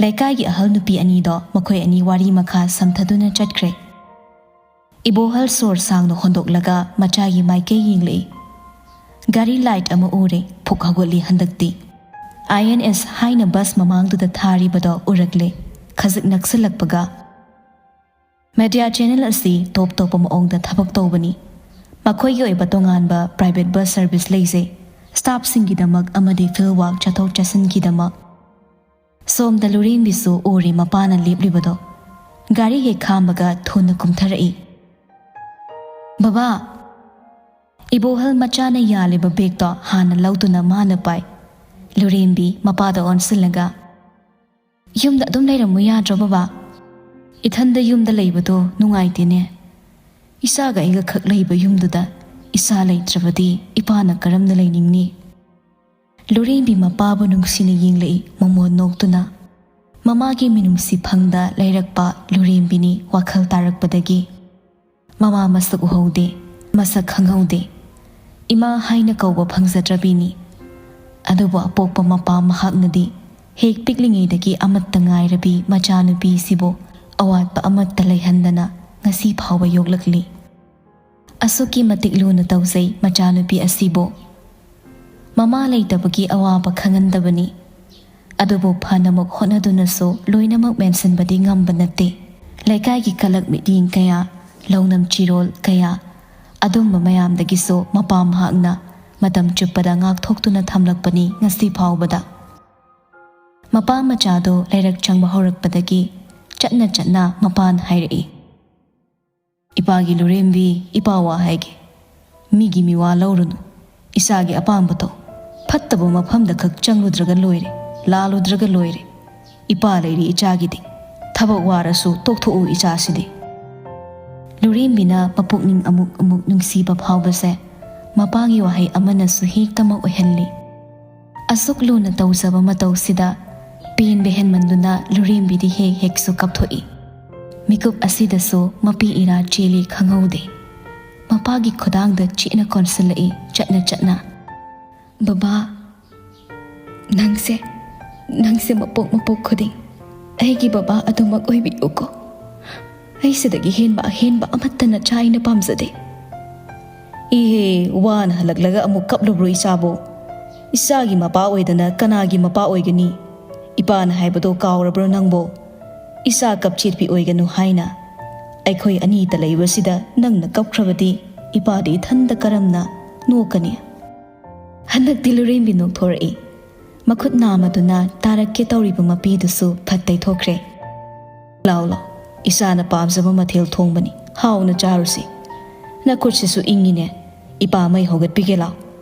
ꯂꯩꯀꯥꯏꯒꯤ ꯑꯍꯜ ꯅꯨꯄꯤ ꯑꯅꯤꯗꯣ ꯃꯈꯣꯏ ꯑꯅꯤ ꯋꯥꯔꯤ ꯃꯈꯥ ꯁꯝꯊꯗꯨꯅ ꯆꯠꯈ꯭ꯔꯦ꯫ ꯏꯕꯣꯍꯜ ꯁꯣꯔ ꯁꯥꯡꯅ ꯍꯣꯟꯗꯣꯛꯂꯒ ꯃꯆꯥꯒꯤ ꯃꯥꯏꯀꯩ ꯌꯦꯡꯂꯛꯏ꯫ ꯒꯥꯔꯤ light ꯑꯃ ꯎꯔꯦ, ꯐꯨꯛ ꯍꯧꯒꯠꯂꯤ ꯍꯟꯗꯛꯇꯤ꯫ INS ꯍꯥꯏꯅ bus ꯃꯃꯥꯡꯗꯨꯗ ꯊꯥꯔꯤꯕꯗꯣ ꯎꯔꯛꯂꯦ꯫ ꯈꯖꯤꯛ ꯅꯛꯁꯤꯜꯂꯛꯄꯒ, "Media channel ꯑꯁꯤ ꯇꯣꯞ ꯇꯣꯞꯄ ꯃꯑꯣꯡꯗ ꯊꯕꯛ ꯇꯧꯕꯅꯤ꯫ ꯃꯈꯣꯏꯒꯤ ꯑꯣꯏꯕ ꯇꯣꯉꯥꯟꯕ private bus service ꯂꯩꯖꯩ꯫ Staffꯁꯤꯡꯒꯤꯗꯃꯛ ꯑꯃꯗꯤ field work ꯆꯠꯊꯣꯛ ꯆꯠꯁꯤꯟꯒꯤꯗꯃꯛ꯫ ꯁꯣꯝꯗ ꯂꯨꯔꯦꯝꯕꯤꯁꯨ ꯎꯔꯦ ꯃꯄꯥꯅ ꯂꯦꯞꯂꯤꯕꯗꯣ꯫ ꯒꯥꯔꯤ ꯍꯦꯛ ꯈꯥꯝꯕꯒ ꯊꯨꯅ ꯀꯨꯝꯊꯔꯛꯏ꯫ "ꯕꯕꯥ!" ꯏꯕꯣꯍꯜ ꯃꯆꯥꯅ ꯌꯥꯜꯂꯤꯕ ꯕꯦꯒꯇꯣ ꯍꯥꯟꯅ ꯂꯧꯗꯨꯅ ꯃꯥꯅ ꯄꯥꯏ꯫ ꯂꯨꯔꯦꯝꯕꯤ ꯃꯄꯥꯗ ꯑꯣꯟꯁꯤꯜꯂꯒ, "ꯌꯨꯝꯗ ꯑꯗꯨꯝ ꯂꯩꯔꯝꯃꯨ ꯌꯥꯗ꯭ꯔꯣ ꯕꯕꯥ? ꯏꯊꯟꯗ ꯌꯨꯝꯗ ꯂꯩꯕꯗꯣ ꯅꯨꯡꯉꯥꯏꯇꯦꯅꯦ꯫ ꯏꯆꯥꯒ ꯑꯩꯒ ꯈꯛ ꯂꯩꯕ ꯌꯨꯝꯗꯨꯗ ꯏꯆꯥ ꯂꯩꯇ꯭ꯔꯕꯗꯤ ꯏꯄꯥꯅ ꯀꯔꯝꯅ ꯂꯩꯅꯤꯡꯅꯤ?" ꯂꯨꯔꯦꯝꯕꯤ ꯃꯄꯥꯕꯨ ꯅꯨꯡꯁꯤꯅ ꯌꯦꯡꯂꯛꯏ ꯃꯣꯃꯣꯟ ꯅꯣꯛꯇꯨꯅ꯫ ꯃꯃꯥꯒꯤ ꯃꯤꯅꯨꯡꯁꯤ ꯐꯪꯗ ꯂꯩꯔꯛꯄ ꯂꯨꯔꯦꯝꯕꯤꯅꯤ ꯋꯥꯈꯜ ꯇꯥꯔꯛꯄꯗꯒꯤ꯫ ꯃꯃꯥ ꯃꯁꯛ ꯎꯍꯧꯗꯦ, ꯃꯁꯛ ꯈꯪꯍꯧꯗꯦ꯫ ꯏꯃꯥ ꯍꯥꯏꯅ ꯀꯧꯕ ꯐꯪꯖꯗ꯭ꯔꯕꯤꯅꯤ꯫ ꯑꯗꯨꯕꯨ ꯑꯄꯣꯛꯄ ꯃꯄꯥ ꯃꯍꯥꯛꯅꯗꯤ ꯍꯦꯛ ꯄꯤꯛꯂꯤꯉꯩꯗꯒꯤ ꯑꯃꯠꯇ ꯉꯥꯏꯔꯕꯤ ꯃꯆꯥꯅꯨꯄꯤꯁꯤꯕꯨ ꯑꯋꯥꯠꯄ ꯑꯃꯠꯇ ꯂꯩꯍꯟꯗꯅ ꯉꯁꯤ ꯐꯥꯎꯕ ꯌꯣꯛꯂꯛꯂꯤ꯫ ꯑꯁꯨꯛꯀꯤ ꯃꯇꯤꯛ ꯂꯨꯅ ꯇꯧꯖꯩ ꯃꯆꯥꯅꯨꯄꯤ ꯑꯁꯤꯕꯨ꯫ ꯃꯃꯥ ꯂꯩꯇꯕꯒꯤ ꯑꯋꯥꯕ ꯈꯪꯍꯟꯗꯕꯅꯤ꯫ ꯑꯗꯨꯕꯨ ꯐꯅꯃꯛ ꯍꯣꯠꯅꯗꯨꯅꯁꯨ ꯂꯣꯏꯅꯃꯛ ꯃꯦꯟꯁꯤꯟꯕꯗꯤ ꯉꯝꯕ ꯅꯠꯇꯦ꯫ ꯂꯩꯀꯥꯏꯒꯤ ꯀꯂꯛ ꯃꯤꯠꯌꯦꯡ ꯀꯌꯥ, ꯂꯧꯅꯝ ꯆꯤꯔꯣꯜ ꯀꯌꯥ, ꯑꯗꯨꯝꯕ ꯃꯌꯥꯝꯗꯒꯤꯁꯨ ꯃꯄꯥ ꯃꯍꯥꯛꯅ ꯃꯇꯝ ꯆꯨꯞꯄꯗ ꯉꯥꯛꯊꯣꯛꯇꯨꯅ ꯊꯝꯂꯛꯄꯅꯤ ꯉꯁꯤ ꯐꯥꯎꯕꯗ꯫ ꯃꯄꯥ ꯃꯆꯥꯗꯣ ꯂꯩꯔꯛ ꯆꯪꯕ ꯍꯧꯔꯛꯄꯗꯒꯤ ꯆꯠꯅ ꯆꯠꯅ ꯃꯄꯥꯅ ꯍꯥꯏꯔꯛꯏ, "ꯏꯄꯥꯒꯤ ꯂꯨꯔꯦꯝꯕꯤ, ꯏꯄꯥ ꯋꯥ ꯍꯥꯏꯒꯦ꯫ ꯃꯤꯒꯤ ꯃꯤꯋꯥ ꯂꯧꯔꯨꯅꯨ꯫ ꯏꯆꯥꯒꯤ ꯑꯄꯥꯝꯕꯗꯣ ꯐꯠꯇꯕ ꯃꯐꯝꯗ ꯈꯛ ꯆꯪꯂꯨꯗ꯭ꯔꯒ ꯂꯣꯏꯔꯦ, ꯂꯥꯜꯂꯨꯗ꯭ꯔꯒ ꯂꯣꯏꯔꯦ꯫ ꯏꯄꯥ ꯂꯩꯔꯤ ꯏꯆꯥꯒꯤꯗꯤ꯫ ꯊꯕꯛ ꯋꯥꯔꯁꯨ ꯇꯣꯛꯊꯣꯛꯎ ꯏꯆꯥꯁꯤꯗꯤ꯫" ꯂꯨꯔꯦꯝꯕꯤꯅ ꯃꯄꯨꯛꯅꯤꯡ ꯑꯃꯨꯛ ꯑꯃꯨꯛ ꯅꯨꯡꯁꯤꯕ ꯐꯥꯎꯕꯁꯦ ꯃꯄꯥꯒꯤ ꯋꯥꯍꯩ ꯑꯃꯅꯁꯨ ꯍꯦꯛꯇꯃꯛ ꯑꯣꯏꯍꯜꯂꯤ꯫ ꯑꯁꯨꯛ ꯂꯨꯅ ꯇꯧꯖꯕ ꯃꯇꯧꯁꯤꯗ ꯄꯦꯟꯕ ꯍꯦꯟꯃꯟꯗꯨꯅ ꯂꯨꯔꯦꯝꯕꯤꯗꯤ ꯍꯦꯛ ꯍꯦꯛꯁꯨ ꯀꯞꯊꯣꯛꯏ꯫ ꯃꯤꯀꯨꯞ ꯑꯁꯤꯗꯁꯨ ꯃꯄꯤ ꯏꯔꯥ ꯆꯦꯜꯂꯤ ꯈꯪꯍꯧꯗꯦ꯫ ꯃꯄꯥꯒꯤ ꯈꯨꯗꯥꯡꯗ ꯆꯦꯠꯅ ꯀꯣꯟꯁꯤꯜꯂꯛꯏ ꯆꯠꯅ ꯆꯠꯅ꯫ "ꯕꯕꯥ, ꯅꯪꯁꯦ, ꯅꯪꯁꯦ ꯃꯄꯣꯛ ꯃꯄꯣꯛ ꯈꯨꯗꯤꯡ ꯑꯩꯒꯤ ꯕꯕꯥ ꯑꯗꯨꯃꯛ ꯑꯣꯏꯕꯤꯌꯨꯀꯣ꯫ ꯑꯩ ꯁꯤꯗꯒꯤ ꯍꯦꯟꯕ ꯑꯍꯦꯟꯕ ꯑꯃꯠꯇ ꯅꯆꯥ ꯑꯩꯅ ꯄꯥꯝꯖꯗꯦ꯫" "ꯏꯍꯦ, ꯋꯥꯅ ꯍꯜꯂꯛꯂꯒ ꯑꯃꯨꯛ ꯀꯞꯂꯨꯕ꯭ꯔꯣ ꯏꯆꯥꯕꯨ? ꯏꯆꯥꯒꯤ ꯃꯄꯥ ꯑꯣꯏꯗꯅ ꯀꯅꯥꯒꯤ ꯃꯄꯥ ꯑꯣꯏꯒꯅꯤ? ꯏꯄꯥꯅ ꯍꯥꯏꯕꯗꯣ ꯀꯥꯎꯔꯕ꯭ꯔꯣ ꯅꯪꯕꯣ? ꯏꯆꯥ ꯀꯞꯆꯦꯠꯄꯤ ꯑꯣꯏꯒꯅꯨ ꯍꯥꯏꯅ꯫ ꯑꯩꯈꯣꯏ ꯑꯅꯤꯇ ꯂꯩꯕꯁꯤꯗ ꯅꯪꯅ ꯀꯞꯈ꯭ꯔꯕꯗꯤ ꯏꯄꯥꯗꯤ ꯏꯊꯟꯗ ꯀꯔꯝꯅ ꯅꯣꯛꯀꯅꯤ?" ꯍꯟꯗꯛꯇꯤ ꯂꯨꯔꯦꯝꯕꯤ ꯅꯣꯛꯊꯣꯔꯛꯏ꯫ ꯃꯈꯨꯠ ꯅꯥꯝꯃꯗꯨꯅ ꯇꯥꯔꯛꯀꯦ ꯇꯧꯔꯤꯕ ꯃꯄꯤꯗꯨꯁꯨ ꯐꯠ ꯇꯩꯊꯣꯛꯈ꯭ꯔꯦ꯫ "ꯂꯥꯎ, ꯂꯥꯎ, ꯏꯆꯥꯅ ꯄꯥꯝꯖꯕ ꯃꯊꯦꯜ ꯊꯣꯡꯕꯅꯤ, ꯍꯥꯎꯅ ꯆꯥꯔꯨꯁꯤ꯫ ꯅꯈꯨꯠꯁꯤꯁꯨ ꯏꯪꯉꯤꯅꯦ꯫ ꯏꯄꯥ ꯃꯩ ꯍꯧꯒꯠꯄꯤꯒꯦ ꯂꯥꯎ꯫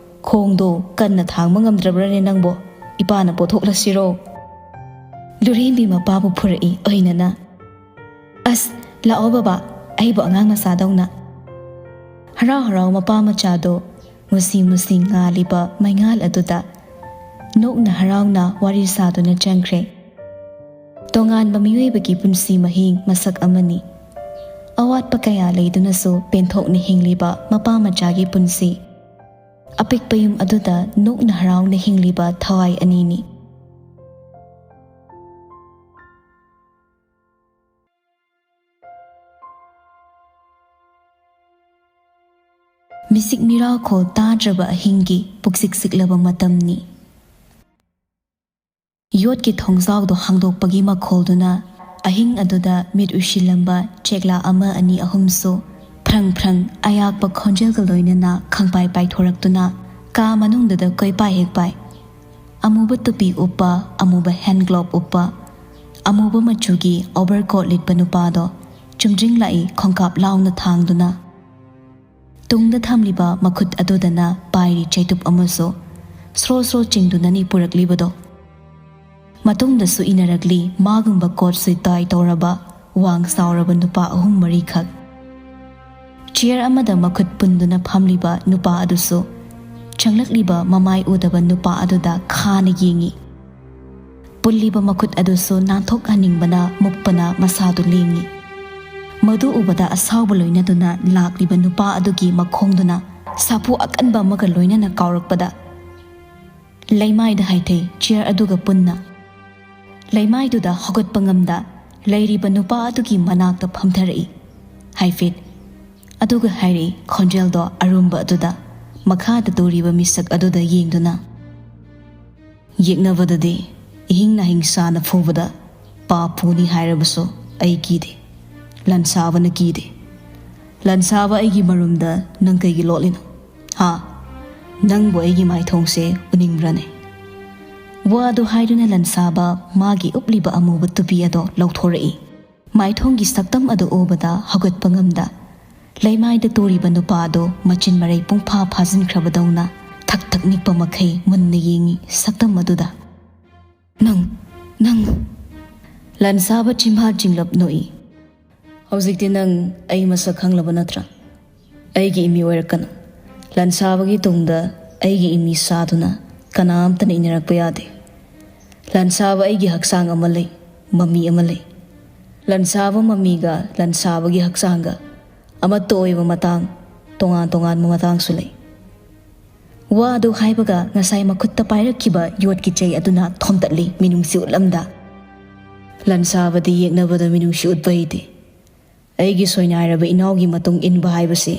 ꯈꯣꯡꯗꯣ ꯀꯟꯅ ꯊꯥꯡꯕ ꯉꯝꯗ꯭ꯔꯕ꯭ꯔꯅꯦ ꯅꯪꯕꯣ? ꯏꯄꯥꯅ ꯄꯣꯊꯣꯛꯂꯁꯤꯔꯣ?" ꯂꯨꯔꯦꯝꯕꯤ ꯃꯄꯥꯕꯨ ꯐꯨꯔꯛꯏ ꯑꯣꯏꯅꯅ꯫ "ꯑꯁ, ꯂꯥꯛꯑꯣ ꯕꯕꯥ, ꯑꯩꯕꯨ ꯑꯉꯥꯡ ꯃꯆꯥꯗꯧꯅ꯫" ꯍꯔꯥꯎ ꯍꯔꯥꯎ ꯃꯄꯥ ꯃꯆꯥꯗꯣ ꯃꯨꯁꯤ ꯃꯨꯁꯤ ꯉꯥꯜꯂꯤꯕ ꯃꯩꯉꯥꯜ ꯑꯗꯨꯗ ꯅꯣꯛꯅ ꯍꯔꯥꯎꯅ ꯋꯥꯔꯤ ꯁꯥꯗꯨꯅ ꯆꯪꯈ꯭ꯔꯦ꯫ ꯇꯣꯉꯥꯟꯕ ꯃꯤꯑꯣꯏꯕꯒꯤ ꯄꯨꯟꯁꯤ ꯃꯍꯤꯡ ꯃꯁꯛ ꯑꯃꯅꯤ꯫ ꯑꯋꯥꯠꯄ ꯀꯌꯥ ꯂꯩꯗꯨꯅꯁꯨ ꯄꯦꯟꯊꯣꯛꯅ ꯍꯤꯡꯂꯤꯕ ꯃꯄꯥ ꯃꯆꯥꯒꯤ ꯄꯨꯟꯁꯤ꯫ ꯑꯄꯤꯛꯄ ꯌꯨꯝ ꯑꯗꯨꯗ ꯅꯣꯛꯅ ꯍꯔꯥꯎꯅ ꯍꯤꯡꯂꯤꯕ ꯊꯋꯥꯏ ꯑꯅꯤꯅꯤ꯫ ꯃꯤꯁꯤꯛ ꯃꯤꯔꯥꯈꯣꯜ ꯇꯥꯗ꯭ꯔꯕ ꯑꯍꯤꯡꯒꯤ ꯄꯨꯛꯁꯤꯛ ꯁꯤꯛꯂꯕ ꯃꯇꯝꯅꯤ꯫ ꯌꯣꯠꯀꯤ ꯊꯣꯡꯖꯥꯎꯗꯣ ꯍꯥꯡꯗꯣꯛꯄꯒꯤ ꯃꯈꯣꯜꯗꯨꯅ ꯑꯍꯤꯡ ꯑꯗꯨꯗ ꯃꯤꯠ ꯎꯏꯁꯤꯜꯂꯝꯕ ꯆꯦꯛꯂꯥ ꯑꯃ ꯑꯅꯤ ꯑꯍꯨꯝꯁꯨ ꯐ꯭ꯔꯪ ꯐ꯭ꯔꯪ ꯑꯌꯥꯛꯄ ꯈꯣꯟꯖꯦꯜꯒ ꯂꯣꯏꯅꯅ ꯈꯪꯄꯥꯏ ꯄꯥꯏꯊꯣꯔꯛꯇꯨꯅ ꯀꯥ ꯃꯅꯨꯡꯗꯨꯗ ꯀꯣꯏꯄꯥꯏ ꯍꯦꯛ ꯄꯥꯏ꯫ ꯑꯃꯨꯕ ꯇꯨꯄꯤ ꯎꯞꯄ, ꯑꯃꯨꯕ ꯍꯦꯟ ꯒ꯭ꯂꯣꯞ ꯎꯞꯄ, ꯑꯃꯨꯕ ꯃꯆꯨꯒꯤ ꯑꯣꯚꯔ ꯀꯣꯠ ꯂꯤꯠꯄ ꯅꯨꯄꯥꯗꯣ ꯆꯨꯝꯗ꯭ꯔꯤꯡ ꯂꯥꯛꯏ ꯈꯣꯡꯀꯥꯞ ꯂꯥꯎꯅ ꯊꯥꯡꯗꯨꯅ꯫ ꯇꯨꯡꯗ ꯊꯝꯂꯤꯕ ꯃꯈꯨꯠ ꯑꯗꯨꯗꯅ ꯄꯥꯏꯔꯤ ꯆꯩꯇꯨꯞ ꯑꯃꯁꯨ ꯁ꯭ꯔꯣ ꯁ꯭ꯔꯣ ꯆꯤꯡꯗꯨꯅꯅꯤ ꯄꯨꯔꯛꯂꯤꯕꯗꯣ꯫ ꯃꯇꯨꯡꯗꯁꯨ ꯏꯟꯅꯔꯛꯂꯤ ꯃꯥꯒꯨꯝꯕ ꯀꯣꯠ ꯁꯨꯠ ꯇꯥꯏ ꯇꯧꯔꯕ ꯋꯥꯡ ꯆꯥꯎꯔꯕ ꯅꯨꯄꯥ ꯑꯍꯨꯝ ꯃꯔꯤꯈꯛ꯫ ꯆꯤꯌꯔ ꯑꯃꯗ ꯃꯈꯨꯠ ꯄꯨꯟꯗꯨꯅ ꯐꯝꯂꯤꯕ ꯅꯨꯄꯥ ꯑꯗꯨꯁꯨ ꯆꯪꯂꯛꯂꯤꯕ ꯃꯃꯥꯏ ꯎꯗꯕ ꯅꯨꯄꯥ ꯑꯗꯨꯗ ꯈꯥꯅ ꯌꯦꯡꯏ꯫ ꯄꯨꯜꯂꯤꯕ ꯃꯈꯨꯠ ꯑꯗꯨꯁꯨ ꯅꯥꯟꯊꯣꯛꯍꯟꯅꯤꯡꯕꯅ ꯃꯨꯛꯄꯅ ꯃꯁꯥꯗꯨ ꯂꯦꯡꯏ꯫ ꯃꯗꯨ ꯎꯕꯗ ꯑꯁꯥꯎꯕ ꯂꯣꯏꯅꯗꯨꯅ ꯂꯥꯛꯂꯤꯕ ꯅꯨꯄꯥ ꯑꯗꯨꯒꯤ ꯃꯈꯣꯡꯗꯨꯅ ꯁꯥꯐꯨ ꯑꯀꯟꯕ ꯑꯃꯒ ꯂꯣꯏꯅꯅ ꯀꯥꯎꯔꯛꯄꯗ ꯂꯩꯃꯥꯏꯗ ꯍꯥꯏꯊꯩ ꯆꯤꯌꯔ ꯑꯗꯨꯒ ꯄꯨꯟꯅ꯫ ꯂꯩꯃꯥꯏꯗꯨꯗ ꯍꯧꯒꯠꯄ ꯉꯝꯗ ꯂꯩꯔꯤꯕ ꯅꯨꯄꯥ ꯑꯗꯨꯒꯤ ꯃꯅꯥꯛꯇ ꯐꯝꯊꯔꯛꯏ꯫ ꯍꯥꯏꯐꯦꯠ ꯑꯗꯨꯒ ꯍꯥꯏꯔꯛꯏ ꯈꯣꯟꯖꯦꯜꯗꯣ ꯑꯔꯨꯝꯕ ꯑꯗꯨꯗ ꯃꯈꯥꯗ ꯇꯨꯔꯤꯕ ꯃꯤꯁꯛ ꯑꯗꯨꯗ ꯌꯦꯡꯗꯨꯅ꯫ "ꯌꯦꯛꯅꯕꯗꯗꯤ ꯏꯍꯤꯡ ꯅꯥꯍꯤꯡ ꯆꯥꯅ ꯐꯨꯕꯗ ꯄꯥꯞ ꯄꯨꯅꯤ ꯍꯥꯏꯔꯕꯁꯨ ꯑꯩ ꯀꯤꯗꯦ꯫ ꯂꯟꯁꯥꯕꯅ ꯀꯤꯗꯦ꯫ ꯂꯟꯁꯥꯕ ꯑꯩꯒꯤ ꯃꯔꯨꯝꯗ ꯅꯪ ꯀꯩꯒꯤ ꯂꯣꯠꯂꯤꯅꯣ? ꯍꯥ? ꯅꯪꯕꯨ ꯑꯩꯒꯤ ꯃꯥꯏꯊꯣꯡꯁꯦ ꯎꯅꯤꯡꯕ꯭ꯔꯅꯦ?" ꯋꯥꯗꯨ ꯍꯥꯏꯗꯨꯅ ꯂꯟꯁꯥꯕ ꯃꯥꯒꯤ ꯎꯞꯂꯤꯕ ꯑꯃꯨꯕ ꯇꯨꯄꯤ ꯑꯗꯣ ꯂꯧꯊꯣꯔꯛꯏ꯫ ꯃꯥꯏꯊꯣꯡꯒꯤ ꯁꯛꯇꯝ ꯑꯗꯨ ꯎꯕꯗ ꯍꯧꯒꯠꯄ ꯉꯝꯗ ꯂꯩꯃꯥꯏꯗ ꯇꯨꯔꯤꯕ ꯅꯨꯄꯥ ꯑꯗꯨ ꯃꯆꯤꯟ ꯃꯔꯩ ꯄꯨꯡꯐꯥ ꯐꯥꯖꯤꯟꯈ꯭ꯔꯕꯗꯧꯅ ꯊꯛ ꯊꯛ ꯅꯤꯛꯄ ꯃꯈꯩ ꯃꯨꯟꯅ ꯌꯦꯡꯏ ꯁꯛꯇꯝ ꯑꯗꯨꯗ꯫ "ꯅꯪ, ꯅꯪ!" ꯂꯟꯁꯥꯕ ꯆꯤꯝꯐꯥ ꯆꯤꯡꯂꯞ ꯅꯣꯛꯏ꯫ "ꯍꯧꯖꯤꯛꯇꯤ ꯅꯪ ꯑꯩ ꯃꯁꯛ ꯈꯪꯂꯕ ꯅꯠꯇ꯭ꯔꯥ? ꯑꯩꯒꯤ ꯏꯃꯤ ꯑꯣꯏꯔꯛꯀꯅꯨ꯫ ꯂꯟꯁꯥꯕꯒꯤ ꯇꯨꯡꯗ ꯑꯩꯒꯤ ꯏꯃꯤ ꯁꯥꯗꯨꯅ ꯀꯅꯥꯝꯇꯅ ꯏꯟꯅꯔꯛꯄ ꯌꯥꯗꯦ꯫ ꯂꯟꯁꯥꯕ ꯑꯩꯒꯤ ꯍꯛꯆꯥꯡ ꯑꯃ ꯂꯩ, ꯃꯃꯤ ꯑꯃ ꯂꯩ꯫ ꯂꯟꯁꯥꯕ ꯃꯃꯤꯒ ꯂꯟꯁꯥꯕꯒꯤ ꯍꯛꯆꯥꯡꯒ ꯑꯃꯠꯇ ꯑꯣꯏꯕ ꯃꯇꯥꯡ, ꯇꯣꯉꯥꯟ ꯇꯣꯉꯥꯟꯕ ꯃꯇꯥꯡꯁꯨ ꯂꯩ꯫" ꯋꯥ ꯑꯗꯨ ꯍꯥꯏꯕꯒ ꯉꯁꯥꯏ ꯃꯈꯨꯠꯇ ꯄꯥꯏꯔꯛꯈꯤꯕ ꯌꯣꯠꯀꯤ ꯆꯩ ꯑꯗꯨꯅ ꯊꯣꯝꯇꯠꯂꯤ ꯃꯤꯅꯨꯡꯁꯤ ꯎꯠꯂꯝꯗ꯫ ꯂꯟꯁꯥꯕꯗꯤ ꯌꯦꯛꯅꯕꯗ ꯃꯤꯅꯨꯡꯁꯤ ꯎꯠꯄ ꯍꯩꯇꯦ꯫ ꯑꯩꯒꯤ ꯁꯣꯏꯅꯥꯏꯔꯕ ꯏꯅꯥꯎꯒꯤ ꯃꯇꯨꯡ ꯏꯟꯕ ꯍꯥꯏꯕꯁꯤ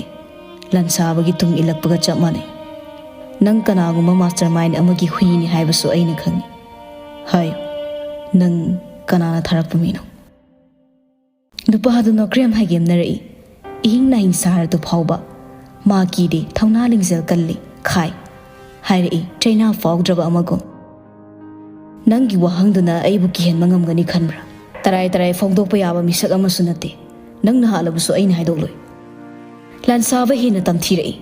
ꯂꯟꯁꯥꯕꯒꯤ ꯇꯨꯡ ꯏꯜꯂꯛꯄꯒ ꯆꯞ ꯃꯥꯟꯅꯩ꯫ ꯅꯪ ꯀꯅꯥꯒꯨꯝꯕ mastermind ꯑꯃꯒꯤ ꯍꯨꯏꯅꯤ ꯍꯥꯏꯕꯁꯨ ꯑꯩꯅ ꯈꯪꯏ꯫ ꯍꯥꯏꯌꯨ, ꯅꯪ ꯀꯅꯥꯅ ꯊꯥꯔꯛꯄ ꯃꯤꯅꯣ? ꯅꯨꯄꯥꯗꯨ ꯅꯣꯀ꯭ꯔꯦꯝ ꯍꯥꯏꯒꯦꯝꯅꯔꯛꯏ꯫ ꯏꯍꯤꯡ ꯅꯥꯍꯤꯡ ꯁꯥꯔꯗꯨ ꯐꯥꯎꯕ꯫ ꯃꯥ ꯀꯤꯗꯦ, ꯊꯧꯅꯥ ꯂꯤꯡꯖꯦꯜ ꯀꯜꯂꯤ꯫ "ꯈꯥꯏ!" ꯍꯥꯏꯔꯛꯏ, ꯆꯩꯅꯥ ꯐꯥꯎꯗ꯭ꯔꯕ ꯑꯃꯒꯨꯝ꯫ "ꯅꯪꯒꯤ ꯋꯥꯍꯪꯗꯨꯅ ꯑꯩꯕꯨ ꯀꯤꯍꯟꯕ ꯉꯝꯒꯅꯤ ꯈꯟꯕ꯭ꯔꯥ? ꯇꯔꯥꯏ ꯇꯔꯥꯏ ꯐꯣꯡꯗꯣꯛꯄ ꯌꯥꯕ ꯃꯤꯁꯛ ꯑꯃꯁꯨ ꯅꯠꯇꯦ꯫ ꯅꯪꯅ ꯍꯥꯠꯂꯕꯁꯨ ꯑꯩꯅ ꯍꯥꯏꯗꯣꯛꯂꯣꯏ꯫" ꯂꯥꯟꯁꯥꯕ ꯍꯦꯟꯅ ꯇꯝꯊꯤꯔꯛꯏ꯫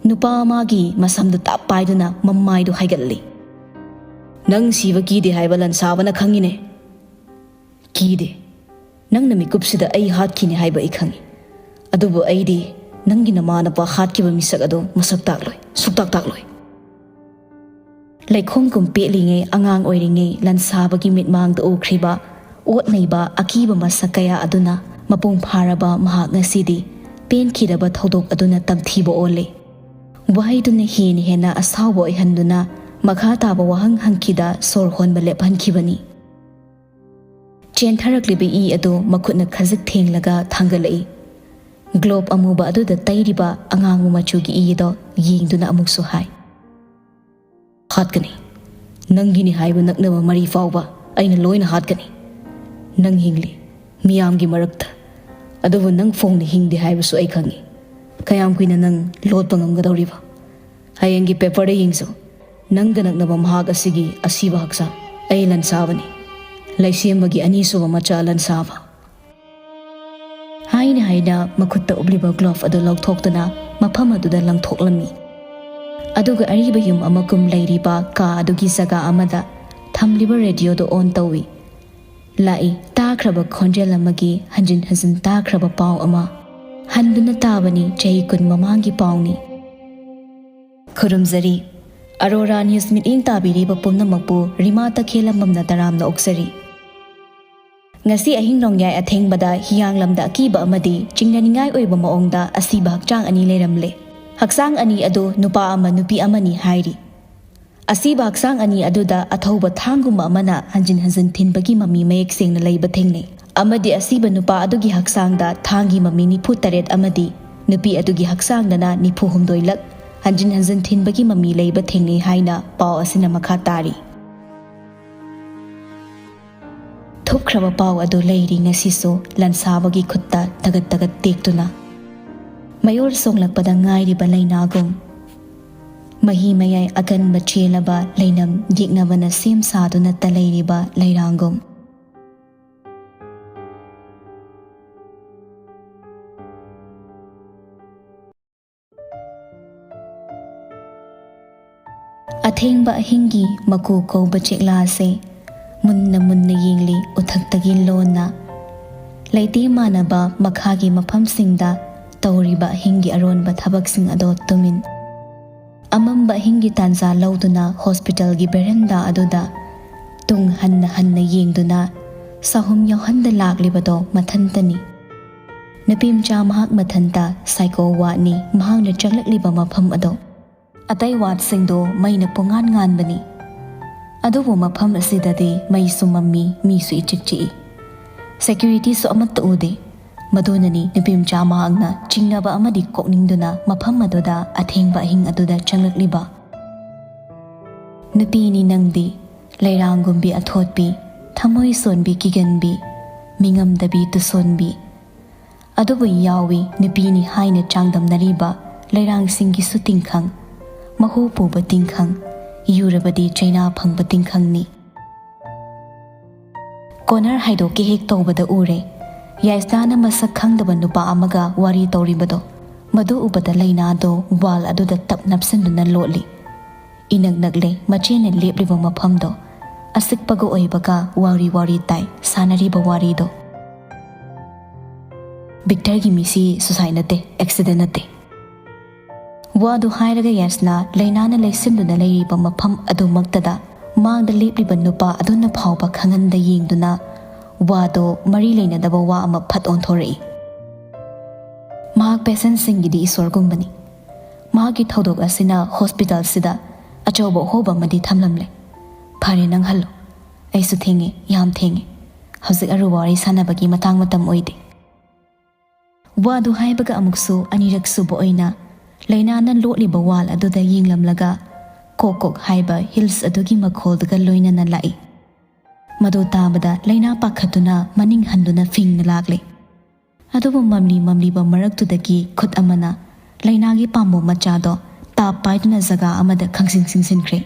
ꯅꯨꯄꯥ ꯑꯃꯒꯤ ꯃꯁꯝꯗꯨ ꯇꯥꯞ ꯄꯥꯏꯗꯨꯅ ꯃꯃꯥꯏꯗꯨ ꯍꯥꯏꯒꯠꯂꯤ꯫ "ꯅꯪ ꯁꯤꯕ ꯀꯤꯗꯦ ꯍꯥꯏꯕ ꯂꯥꯟꯁꯥꯕꯅ ꯈꯪꯉꯤꯅꯦ꯫" "ꯀꯤꯗꯦ꯫ ꯅꯪꯅ ꯃꯤꯀꯨꯞꯁꯤꯗ ꯑꯩ ꯍꯥꯠꯈꯤꯅꯤ ꯍꯥꯏꯕ ꯑꯩ ꯈꯪꯏ꯫ ꯑꯗꯨꯕꯨ ꯑꯩꯗꯤ ꯅꯪꯒꯤ ꯅꯃꯥꯅꯄꯥ ꯍꯥꯠꯈꯤꯕ ꯃꯤꯁꯛ ꯑꯗꯣ ꯃꯁꯛ ꯇꯥꯛꯂꯣꯏ, ꯁꯨꯛꯇꯥꯛ ꯇꯥꯛꯂꯣꯏ꯫" ꯂꯩꯈꯣꯝꯒꯨꯝ ꯄꯦꯠꯂꯤꯉꯩ ꯑꯉꯥꯡ ꯑꯣꯏꯔꯤꯉꯩ ꯂꯟꯁꯥꯕꯒꯤ ꯃꯤꯠꯃꯥꯡꯗ ꯎꯈ꯭ꯔꯤꯕ ꯑꯣꯠ ꯅꯩꯕ ꯑꯀꯤꯕ ꯃꯁꯛ ꯀꯌꯥ ꯑꯗꯨꯅ ꯃꯄꯨꯡ ꯐꯥꯔꯕ ꯃꯍꯥꯛ ꯉꯁꯤꯗꯤ ꯄꯦꯟꯈꯤꯗꯕ ꯊꯧꯗꯣꯛ ꯑꯗꯨꯅ ꯇꯝꯊꯤꯕ ꯑꯣꯜꯂꯦ꯫ ꯋꯥꯍꯩꯗꯨꯅ ꯍꯦꯟꯅ ꯍꯦꯟꯅ ꯑꯁꯥꯎꯕ ꯑꯣꯏꯍꯟꯗꯨꯅ ꯃꯈꯥ ꯇꯥꯕ ꯋꯥꯍꯪ ꯍꯪꯈꯤꯗ ꯁꯣꯔ ꯍꯣꯟꯕ ꯂꯦꯞꯍꯟꯈꯤꯕꯅꯤ꯫ ꯆꯦꯟꯊꯔꯛꯂꯤꯕ ꯏ ꯑꯗꯨ ꯃꯈꯨꯠꯅ ꯈꯖꯤꯛ ꯊꯦꯡꯂꯒ ꯊꯥꯡꯒꯠꯂꯛꯏ꯫ ꯒ꯭ꯂꯣꯞ ꯑꯃꯨꯕ ꯑꯗꯨꯗ ꯇꯩꯔꯤꯕ ꯑꯉꯥꯡꯕ ꯃꯆꯨꯒꯤ ꯏ ꯑꯗꯣ ꯌꯦꯡꯗꯨꯅ ꯑꯃꯨꯛꯁꯨ ꯍꯥꯏ, "ꯍꯥꯠꯀꯅꯤ꯫ ꯅꯪꯒꯤꯅꯤ ꯍꯥꯏꯕ ꯅꯛꯅꯕ ꯃꯔꯤ ꯐꯥꯎꯕ ꯑꯩꯅ ꯂꯣꯏꯅ ꯍꯥꯠꯀꯅꯤ꯫ ꯅꯪ ꯍꯤꯡꯂꯤ, ꯃꯤꯌꯥꯝꯒꯤ ꯃꯔꯛꯇ꯫ ꯑꯗꯨꯕꯨ ꯅꯪ ꯐꯣꯡꯅ ꯍꯤꯡꯗꯦ ꯍꯥꯏꯕꯁꯨ ꯑꯩ ꯈꯪꯏ꯫ ꯀꯌꯥꯝ ꯀꯨꯏꯅ ꯅꯪ ꯂꯣꯠꯄ ꯉꯝꯒꯗꯧꯔꯤꯕ? ꯍꯌꯦꯡꯒꯤ ꯄꯦꯄꯔꯗ ꯌꯦꯡꯁꯨ꯫ ꯅꯪꯒ ꯅꯛꯅꯕ ꯃꯍꯥꯛ ꯑꯁꯤꯒꯤ ꯑꯁꯤꯕ ꯍꯛꯆꯥꯡ꯫ ꯑꯩ ꯂꯟꯁꯥꯕꯅꯤ, ꯂꯩꯁꯦꯝꯕꯒꯤ ꯑꯅꯤꯁꯨꯕ ꯃꯆꯥ ꯂꯟꯁꯥꯕ꯫ ꯍꯥꯏꯅ ꯍꯥꯏꯅ ꯃꯈꯨꯠꯇ ꯎꯞꯂꯤꯕ ꯒ꯭ꯂꯣꯚ ꯑꯗꯨ ꯂꯧꯊꯣꯛꯇꯨꯅ ꯃꯐꯝ ꯑꯗꯨꯗ ꯂꯪꯊꯣꯛꯂꯝꯃꯤ꯫ ꯑꯗꯨꯒ ꯑꯔꯤꯕ ꯌꯨꯝ ꯑꯃꯒꯨꯝ ꯂꯩꯔꯤꯕ ꯀꯥ ꯑꯗꯨꯒꯤ ꯖꯒꯥ ꯑꯃꯗ ꯊꯝꯂꯤꯕ ꯔꯦꯗꯤꯑꯣꯗꯨ ꯑꯣꯟ ꯇꯧꯏ꯫ ꯂꯥꯛꯏ ꯇꯥꯈ꯭ꯔꯕ ꯈꯣꯟꯖꯦꯜ ꯑꯃꯒꯤ ꯍꯟꯖꯤꯟ ꯍꯟꯖꯤꯟ ꯇꯥꯈ꯭ꯔꯕ ꯄꯥꯎ ꯑꯃ꯫ ꯍꯟꯗꯨꯅ ꯇꯥꯕꯅꯤ, ꯆꯍꯤ ꯀꯨꯟ ꯃꯃꯥꯡꯒꯤ ꯄꯥꯎꯅꯤ꯫ ꯈꯨꯔꯨꯝꯖꯔꯤ꯫ ꯑꯔꯣꯔꯥ ꯅ꯭ꯌꯨꯁ ꯃꯤꯠꯌꯦꯡ ꯇꯥꯕꯤꯔꯤꯕ ꯄꯨꯝꯅꯃꯛꯄꯨ ꯔꯤꯃꯥ ꯇꯈꯦꯜꯂꯝꯕꯝꯅ ꯇꯔꯥꯝꯅ ꯑꯣꯛꯆꯔꯤ꯫ ꯉꯁꯤ ꯑꯍꯤꯡ ꯅꯣꯡꯌꯥꯏ ꯑꯊꯦꯡꯕꯗ ꯍꯤꯌꯥꯡꯂꯝꯗ ꯑꯀꯤꯕ ꯑꯃꯗꯤ ꯆꯤꯡꯅꯅꯤꯡꯉꯥꯏ ꯑꯣꯏꯕ ꯃꯑꯣꯡꯗ ꯑꯁꯤꯕ ꯍꯛꯆꯥꯡ ꯑꯅꯤ ꯂꯩꯔꯝꯂꯦ꯫ ꯍꯛꯆꯥꯡ ꯑꯅꯤ ꯑꯗꯨ ꯅꯨꯄꯥ ꯑꯃ ꯅꯨꯄꯤ ꯑꯃꯅꯤ ꯍꯥꯏꯔꯤ꯫ ꯑꯁꯤꯕ ꯍꯛꯆꯥꯡ ꯑꯅꯤ ꯑꯗꯨꯗ ꯑꯊꯧꯕ ꯊꯥꯡꯒꯨꯝꯕ ꯑꯃꯅ ꯍꯟꯖꯤꯟ ꯍꯟꯖꯤꯟ ꯊꯤꯟꯕꯒꯤ ꯃꯃꯤ ꯃꯌꯦꯛ ꯁꯦꯡꯅ ꯂꯩꯕ ꯊꯦꯡꯅꯩ꯫ ꯑꯃꯗꯤ ꯑꯁꯤꯕ ꯅꯨꯄꯥ ꯑꯗꯨꯒꯤ ꯍꯛꯆꯥꯡꯗ ꯊꯥꯡꯒꯤ ꯃꯃꯤ ꯅꯤꯐꯨ ꯇꯔꯦꯠ ꯑꯃꯗꯤ ꯅꯨꯄꯤ ꯑꯗꯨꯒꯤ ꯍꯛꯆꯥꯡꯗꯅ ꯅꯤꯐꯨ ꯍꯨꯝꯗꯣꯏ ꯂꯛ ꯍꯟꯖꯤꯟ ꯍꯟꯖꯤꯟ ꯊꯤꯟꯕꯒꯤ ꯃꯃꯤ ꯂꯩꯕ ꯊꯦꯡꯅꯩ ꯍꯥꯏꯅ ꯄꯥꯎ ꯑꯁꯤꯅ ꯃꯈꯥ ꯇꯥꯔꯤ꯫ ꯊꯨꯞꯈ꯭ꯔꯕ ꯄꯥꯎ ꯑꯗꯨ ꯂꯩꯔꯤ ꯉꯁꯤꯁꯨ ꯂꯟꯁꯥꯕꯒꯤ ꯈꯨꯠꯇ ꯇꯒꯠ ꯇꯒꯠ ꯇꯦꯛꯇꯨꯅ꯫ ꯃꯌꯣꯜ ꯁꯣꯡꯂꯛꯄꯗ ꯉꯥꯏꯔꯤꯕ ꯂꯩꯅꯥꯒꯨꯝ꯫ ꯃꯍꯤ ꯃꯌꯥꯏ ꯑꯀꯟꯕ ꯆꯦꯜꯂꯕ ꯂꯩꯅꯝ ꯌꯦꯛꯅꯕꯅ ꯁꯦꯝ ꯁꯥꯗꯨꯅꯇ ꯂꯩꯔꯤꯕ ꯂꯩꯔꯥꯡꯒꯨꯝ꯫ ꯑꯊꯦꯡꯕ ꯑꯍꯤꯡꯒꯤ ꯃꯀꯨ ꯀꯧꯕ ꯆꯦꯛꯂꯥꯁꯦ ꯃꯨꯟꯅ ꯃꯨꯟꯅ ꯌꯦꯡꯂꯤ ꯎꯊꯛꯇꯒꯤ ꯂꯣꯟꯅ꯫ ꯂꯩꯇꯦ ꯃꯥꯟꯅꯕ ꯃꯈꯥꯒꯤ ꯃꯐꯝꯁꯤꯡꯗ ꯇꯧꯔꯤꯕ ꯑꯍꯤꯡꯒꯤ ꯑꯔꯣꯟꯕ ꯊꯕꯛꯁꯤꯡ ꯑꯗꯣ ꯇꯨꯃꯤꯟ꯫ ꯑꯃꯝꯕ ꯑꯍꯤꯡꯒꯤ ꯇꯥꯟꯖꯥ ꯂꯧꯗꯨꯅ ꯍꯣꯁꯄꯤꯇꯥꯜꯒꯤ ꯕꯦꯔꯟꯗꯥ ꯑꯗꯨꯗ ꯇꯨꯡ ꯍꯟꯅ ꯍꯟꯅ ꯌꯦꯡꯗꯨꯅ ꯁꯥꯍꯨꯝ ꯌꯥꯎꯍꯟꯗ ꯂꯥꯛꯂꯤꯕꯗꯣ ꯃꯊꯟꯇꯅꯤ꯫ ꯅꯨꯄꯤ ꯃꯆꯥ ꯃꯍꯥꯛ ꯃꯊꯟꯇ ꯁꯥꯏꯀꯣ ꯋꯥꯠꯅꯤ ꯃꯍꯥꯛꯅ ꯆꯪꯂꯛꯂꯤꯕ ꯃꯐꯝ ꯑꯗꯣ꯫ ꯑꯇꯩ ꯋꯥꯠꯁꯤꯡꯗꯣ ꯃꯩꯅ ꯄꯨꯡꯉꯥꯟ ꯉꯥꯟꯕꯅꯤ꯫ ꯑꯗꯨꯕꯨ ꯃꯐꯝ ꯑꯁꯤꯗꯗꯤ ꯃꯩꯁꯨ ꯃꯝꯃꯤ, ꯃꯤꯁꯨ ꯏꯆꯤꯛ ꯆꯤꯛꯏ꯫ ꯁꯦꯀ꯭ꯌꯨꯔꯤꯇꯤꯁꯨ ꯑꯃꯠꯇ ꯎꯗꯦ꯫ ꯃꯗꯨꯅꯅꯤ ꯅꯨꯄꯤ ꯃꯆꯥ ꯃꯍꯥꯛꯅ ꯆꯤꯡꯅꯕ ꯑꯃꯗꯤ ꯀꯣꯛꯅꯤꯡꯗꯨꯅ ꯃꯐꯝ ꯑꯗꯨꯗ ꯑꯊꯦꯡꯕ ꯑꯍꯤꯡ ꯑꯗꯨꯗ ꯆꯪꯂꯛꯂꯤꯕ꯫ ꯅꯨꯄꯤꯅꯤ ꯅꯪꯗꯤ, ꯂꯩꯔꯥꯡꯒꯨꯝꯕꯤ ꯑꯊꯣꯠꯄꯤ, ꯊꯃꯣꯏ ꯁꯣꯟꯕꯤ ꯀꯤꯒꯟꯕꯤ, ꯃꯤꯉꯝꯗꯕꯤ ꯇꯨꯁꯣꯟꯕꯤ꯫ ꯑꯗꯨꯕꯨ ꯌꯥꯎꯏ ꯅꯨꯄꯤꯅꯤ ꯍꯥꯏꯅ ꯆꯥꯡꯗꯝꯅꯔꯤꯕ ꯂꯩꯔꯥꯡꯁꯤꯡꯒꯤꯁꯨ ꯇꯤꯡꯈꯪ, ꯃꯍꯨ ꯄꯨꯕ ꯇꯤꯡꯈꯪ, ꯌꯨꯔꯕꯗꯤ ꯆꯩꯅꯥ ꯐꯪꯕ ꯇꯤꯡꯈꯪꯅꯤ꯫ ꯀꯣꯅꯔ ꯍꯥꯏꯗꯣꯛꯀꯦ ꯍꯦꯛ ꯇꯧꯕꯗ ꯎꯔꯦ, ꯌꯥꯏꯁꯅꯥꯅ ꯃꯁꯛ ꯈꯪꯗꯕ ꯅꯨꯄꯥ ꯑꯃꯒ ꯋꯥꯔꯤ ꯇꯧꯔꯤꯕꯗꯣ꯫ ꯃꯗꯨ ꯎꯕꯗ ꯂꯩꯅꯥꯗꯣ ꯋꯥꯜ ꯑꯗꯨꯗ ꯇꯞ ꯅꯞꯁꯤꯟꯗꯨꯅ ꯂꯣꯠꯂꯤ꯫ ꯏꯅꯛ ꯅꯛꯂꯦ ꯃꯆꯦꯅ ꯂꯦꯞꯂꯤꯕ ꯃꯐꯝꯗꯣ꯫ ꯑꯁꯤꯛꯄꯒ ꯑꯣꯏꯕꯒ ꯋꯥꯔꯤ ꯋꯥꯔꯤ ꯇꯥꯏ ꯁꯥꯟꯅꯔꯤꯕ ꯋꯥꯔꯤꯗꯣ꯫ ꯕꯤꯛꯇꯔꯒꯤ ꯃꯤꯁꯤ ꯁꯨꯁꯥꯏ ꯅꯠꯇꯦ, ꯑꯦꯛꯁꯤꯗꯦꯟ ꯅꯠꯇꯦ꯫ ꯋꯥꯗꯨ ꯍꯥꯏꯔꯒ ꯌꯥꯏꯁꯅꯥ ꯂꯩꯅꯥꯅ ꯂꯩꯁꯤꯟꯗꯨꯅ ꯂꯩꯔꯤꯕ ꯃꯐꯝ ꯑꯗꯨꯃꯛꯇꯗ ꯃꯥꯡꯗ ꯂꯦꯞꯂꯤꯕ ꯅꯨꯄꯥ ꯑꯗꯨꯅ ꯐꯥꯎꯕ ꯈꯪꯍꯟꯗ ꯌꯦꯡꯗꯨꯅ ꯋꯥꯗꯣ ꯃꯔꯤ ꯂꯩꯅꯗꯕ ꯋꯥ ꯑꯃ ꯐꯠ ꯑꯣꯟꯊꯣꯔꯛꯏ꯫ ꯃꯍꯥꯛ ꯄꯦꯁꯦꯟꯁꯤꯡꯒꯤꯗꯤ ꯏꯁꯣꯔꯒꯨꯝꯕꯅꯤ꯫ ꯃꯍꯥꯛꯀꯤ ꯊꯧꯗꯣꯛ ꯑꯁꯤꯅ ꯍꯣꯁꯄꯤꯇꯥꯜꯁꯤꯗ ꯑꯆꯧꯕ ꯑꯍꯣꯕ ꯑꯃꯗꯤ ꯊꯝꯂꯝꯂꯦ꯫ ꯐꯔꯦ, ꯅꯪ ꯍꯜꯂꯣ꯫ ꯑꯩꯁꯨ ꯊꯦꯡꯉꯦ, ꯌꯥꯝ ꯊꯦꯡꯉꯦ꯫ ꯍꯧꯖꯤꯛ ꯑꯔꯨꯕ ꯋꯥꯔꯤ ꯁꯥꯟꯅꯕꯒꯤ ꯃꯇꯥꯡ ꯃꯇꯝ ꯑꯣꯏꯗꯦ꯫ ꯋꯥꯗꯨ ꯍꯥꯏꯕꯒ ꯑꯃꯨꯛꯁꯨ ꯑꯅꯤꯔꯛ ꯁꯨꯕ ꯑꯣꯏꯅ ꯂꯩꯅꯥꯅ ꯂꯣꯠꯂꯤꯕ ꯋꯥꯜ ꯑꯗꯨꯗ ꯌꯦꯡꯂꯝꯂꯒ ꯀꯣꯛ ꯀꯣꯛ ꯍꯥꯏꯕ ꯍꯤꯜꯁ ꯑꯗꯨꯒꯤ ꯃꯈꯣꯜꯗꯨꯒ ꯂꯣꯏꯅꯅ ꯂꯥꯛꯏ꯫ ꯃꯗꯨ ꯇꯥꯕꯗ ꯂꯩꯅꯥ ꯄꯥꯈꯠꯇꯨꯅ ꯃꯅꯤꯡ ꯍꯟꯗꯨꯅ ꯐꯤꯡꯅ ꯂꯥꯛꯂꯦ꯫ ꯑꯗꯨꯕꯨ ꯃꯝꯂꯤ ꯃꯝꯂꯤꯕ ꯃꯔꯛꯇꯨꯗꯒꯤ ꯈꯨꯠ ꯑꯃꯅ ꯂꯩꯅꯥꯒꯤ ꯄꯥꯝꯕꯣꯝ ꯃꯆꯥꯗꯣ ꯇꯥꯞ ꯄꯥꯏꯗꯨꯅ ꯖꯒꯥ ꯑꯃꯗ ꯈꯪꯁꯤꯡ ꯁꯤꯡꯁꯤꯟꯈ꯭ꯔꯦ꯫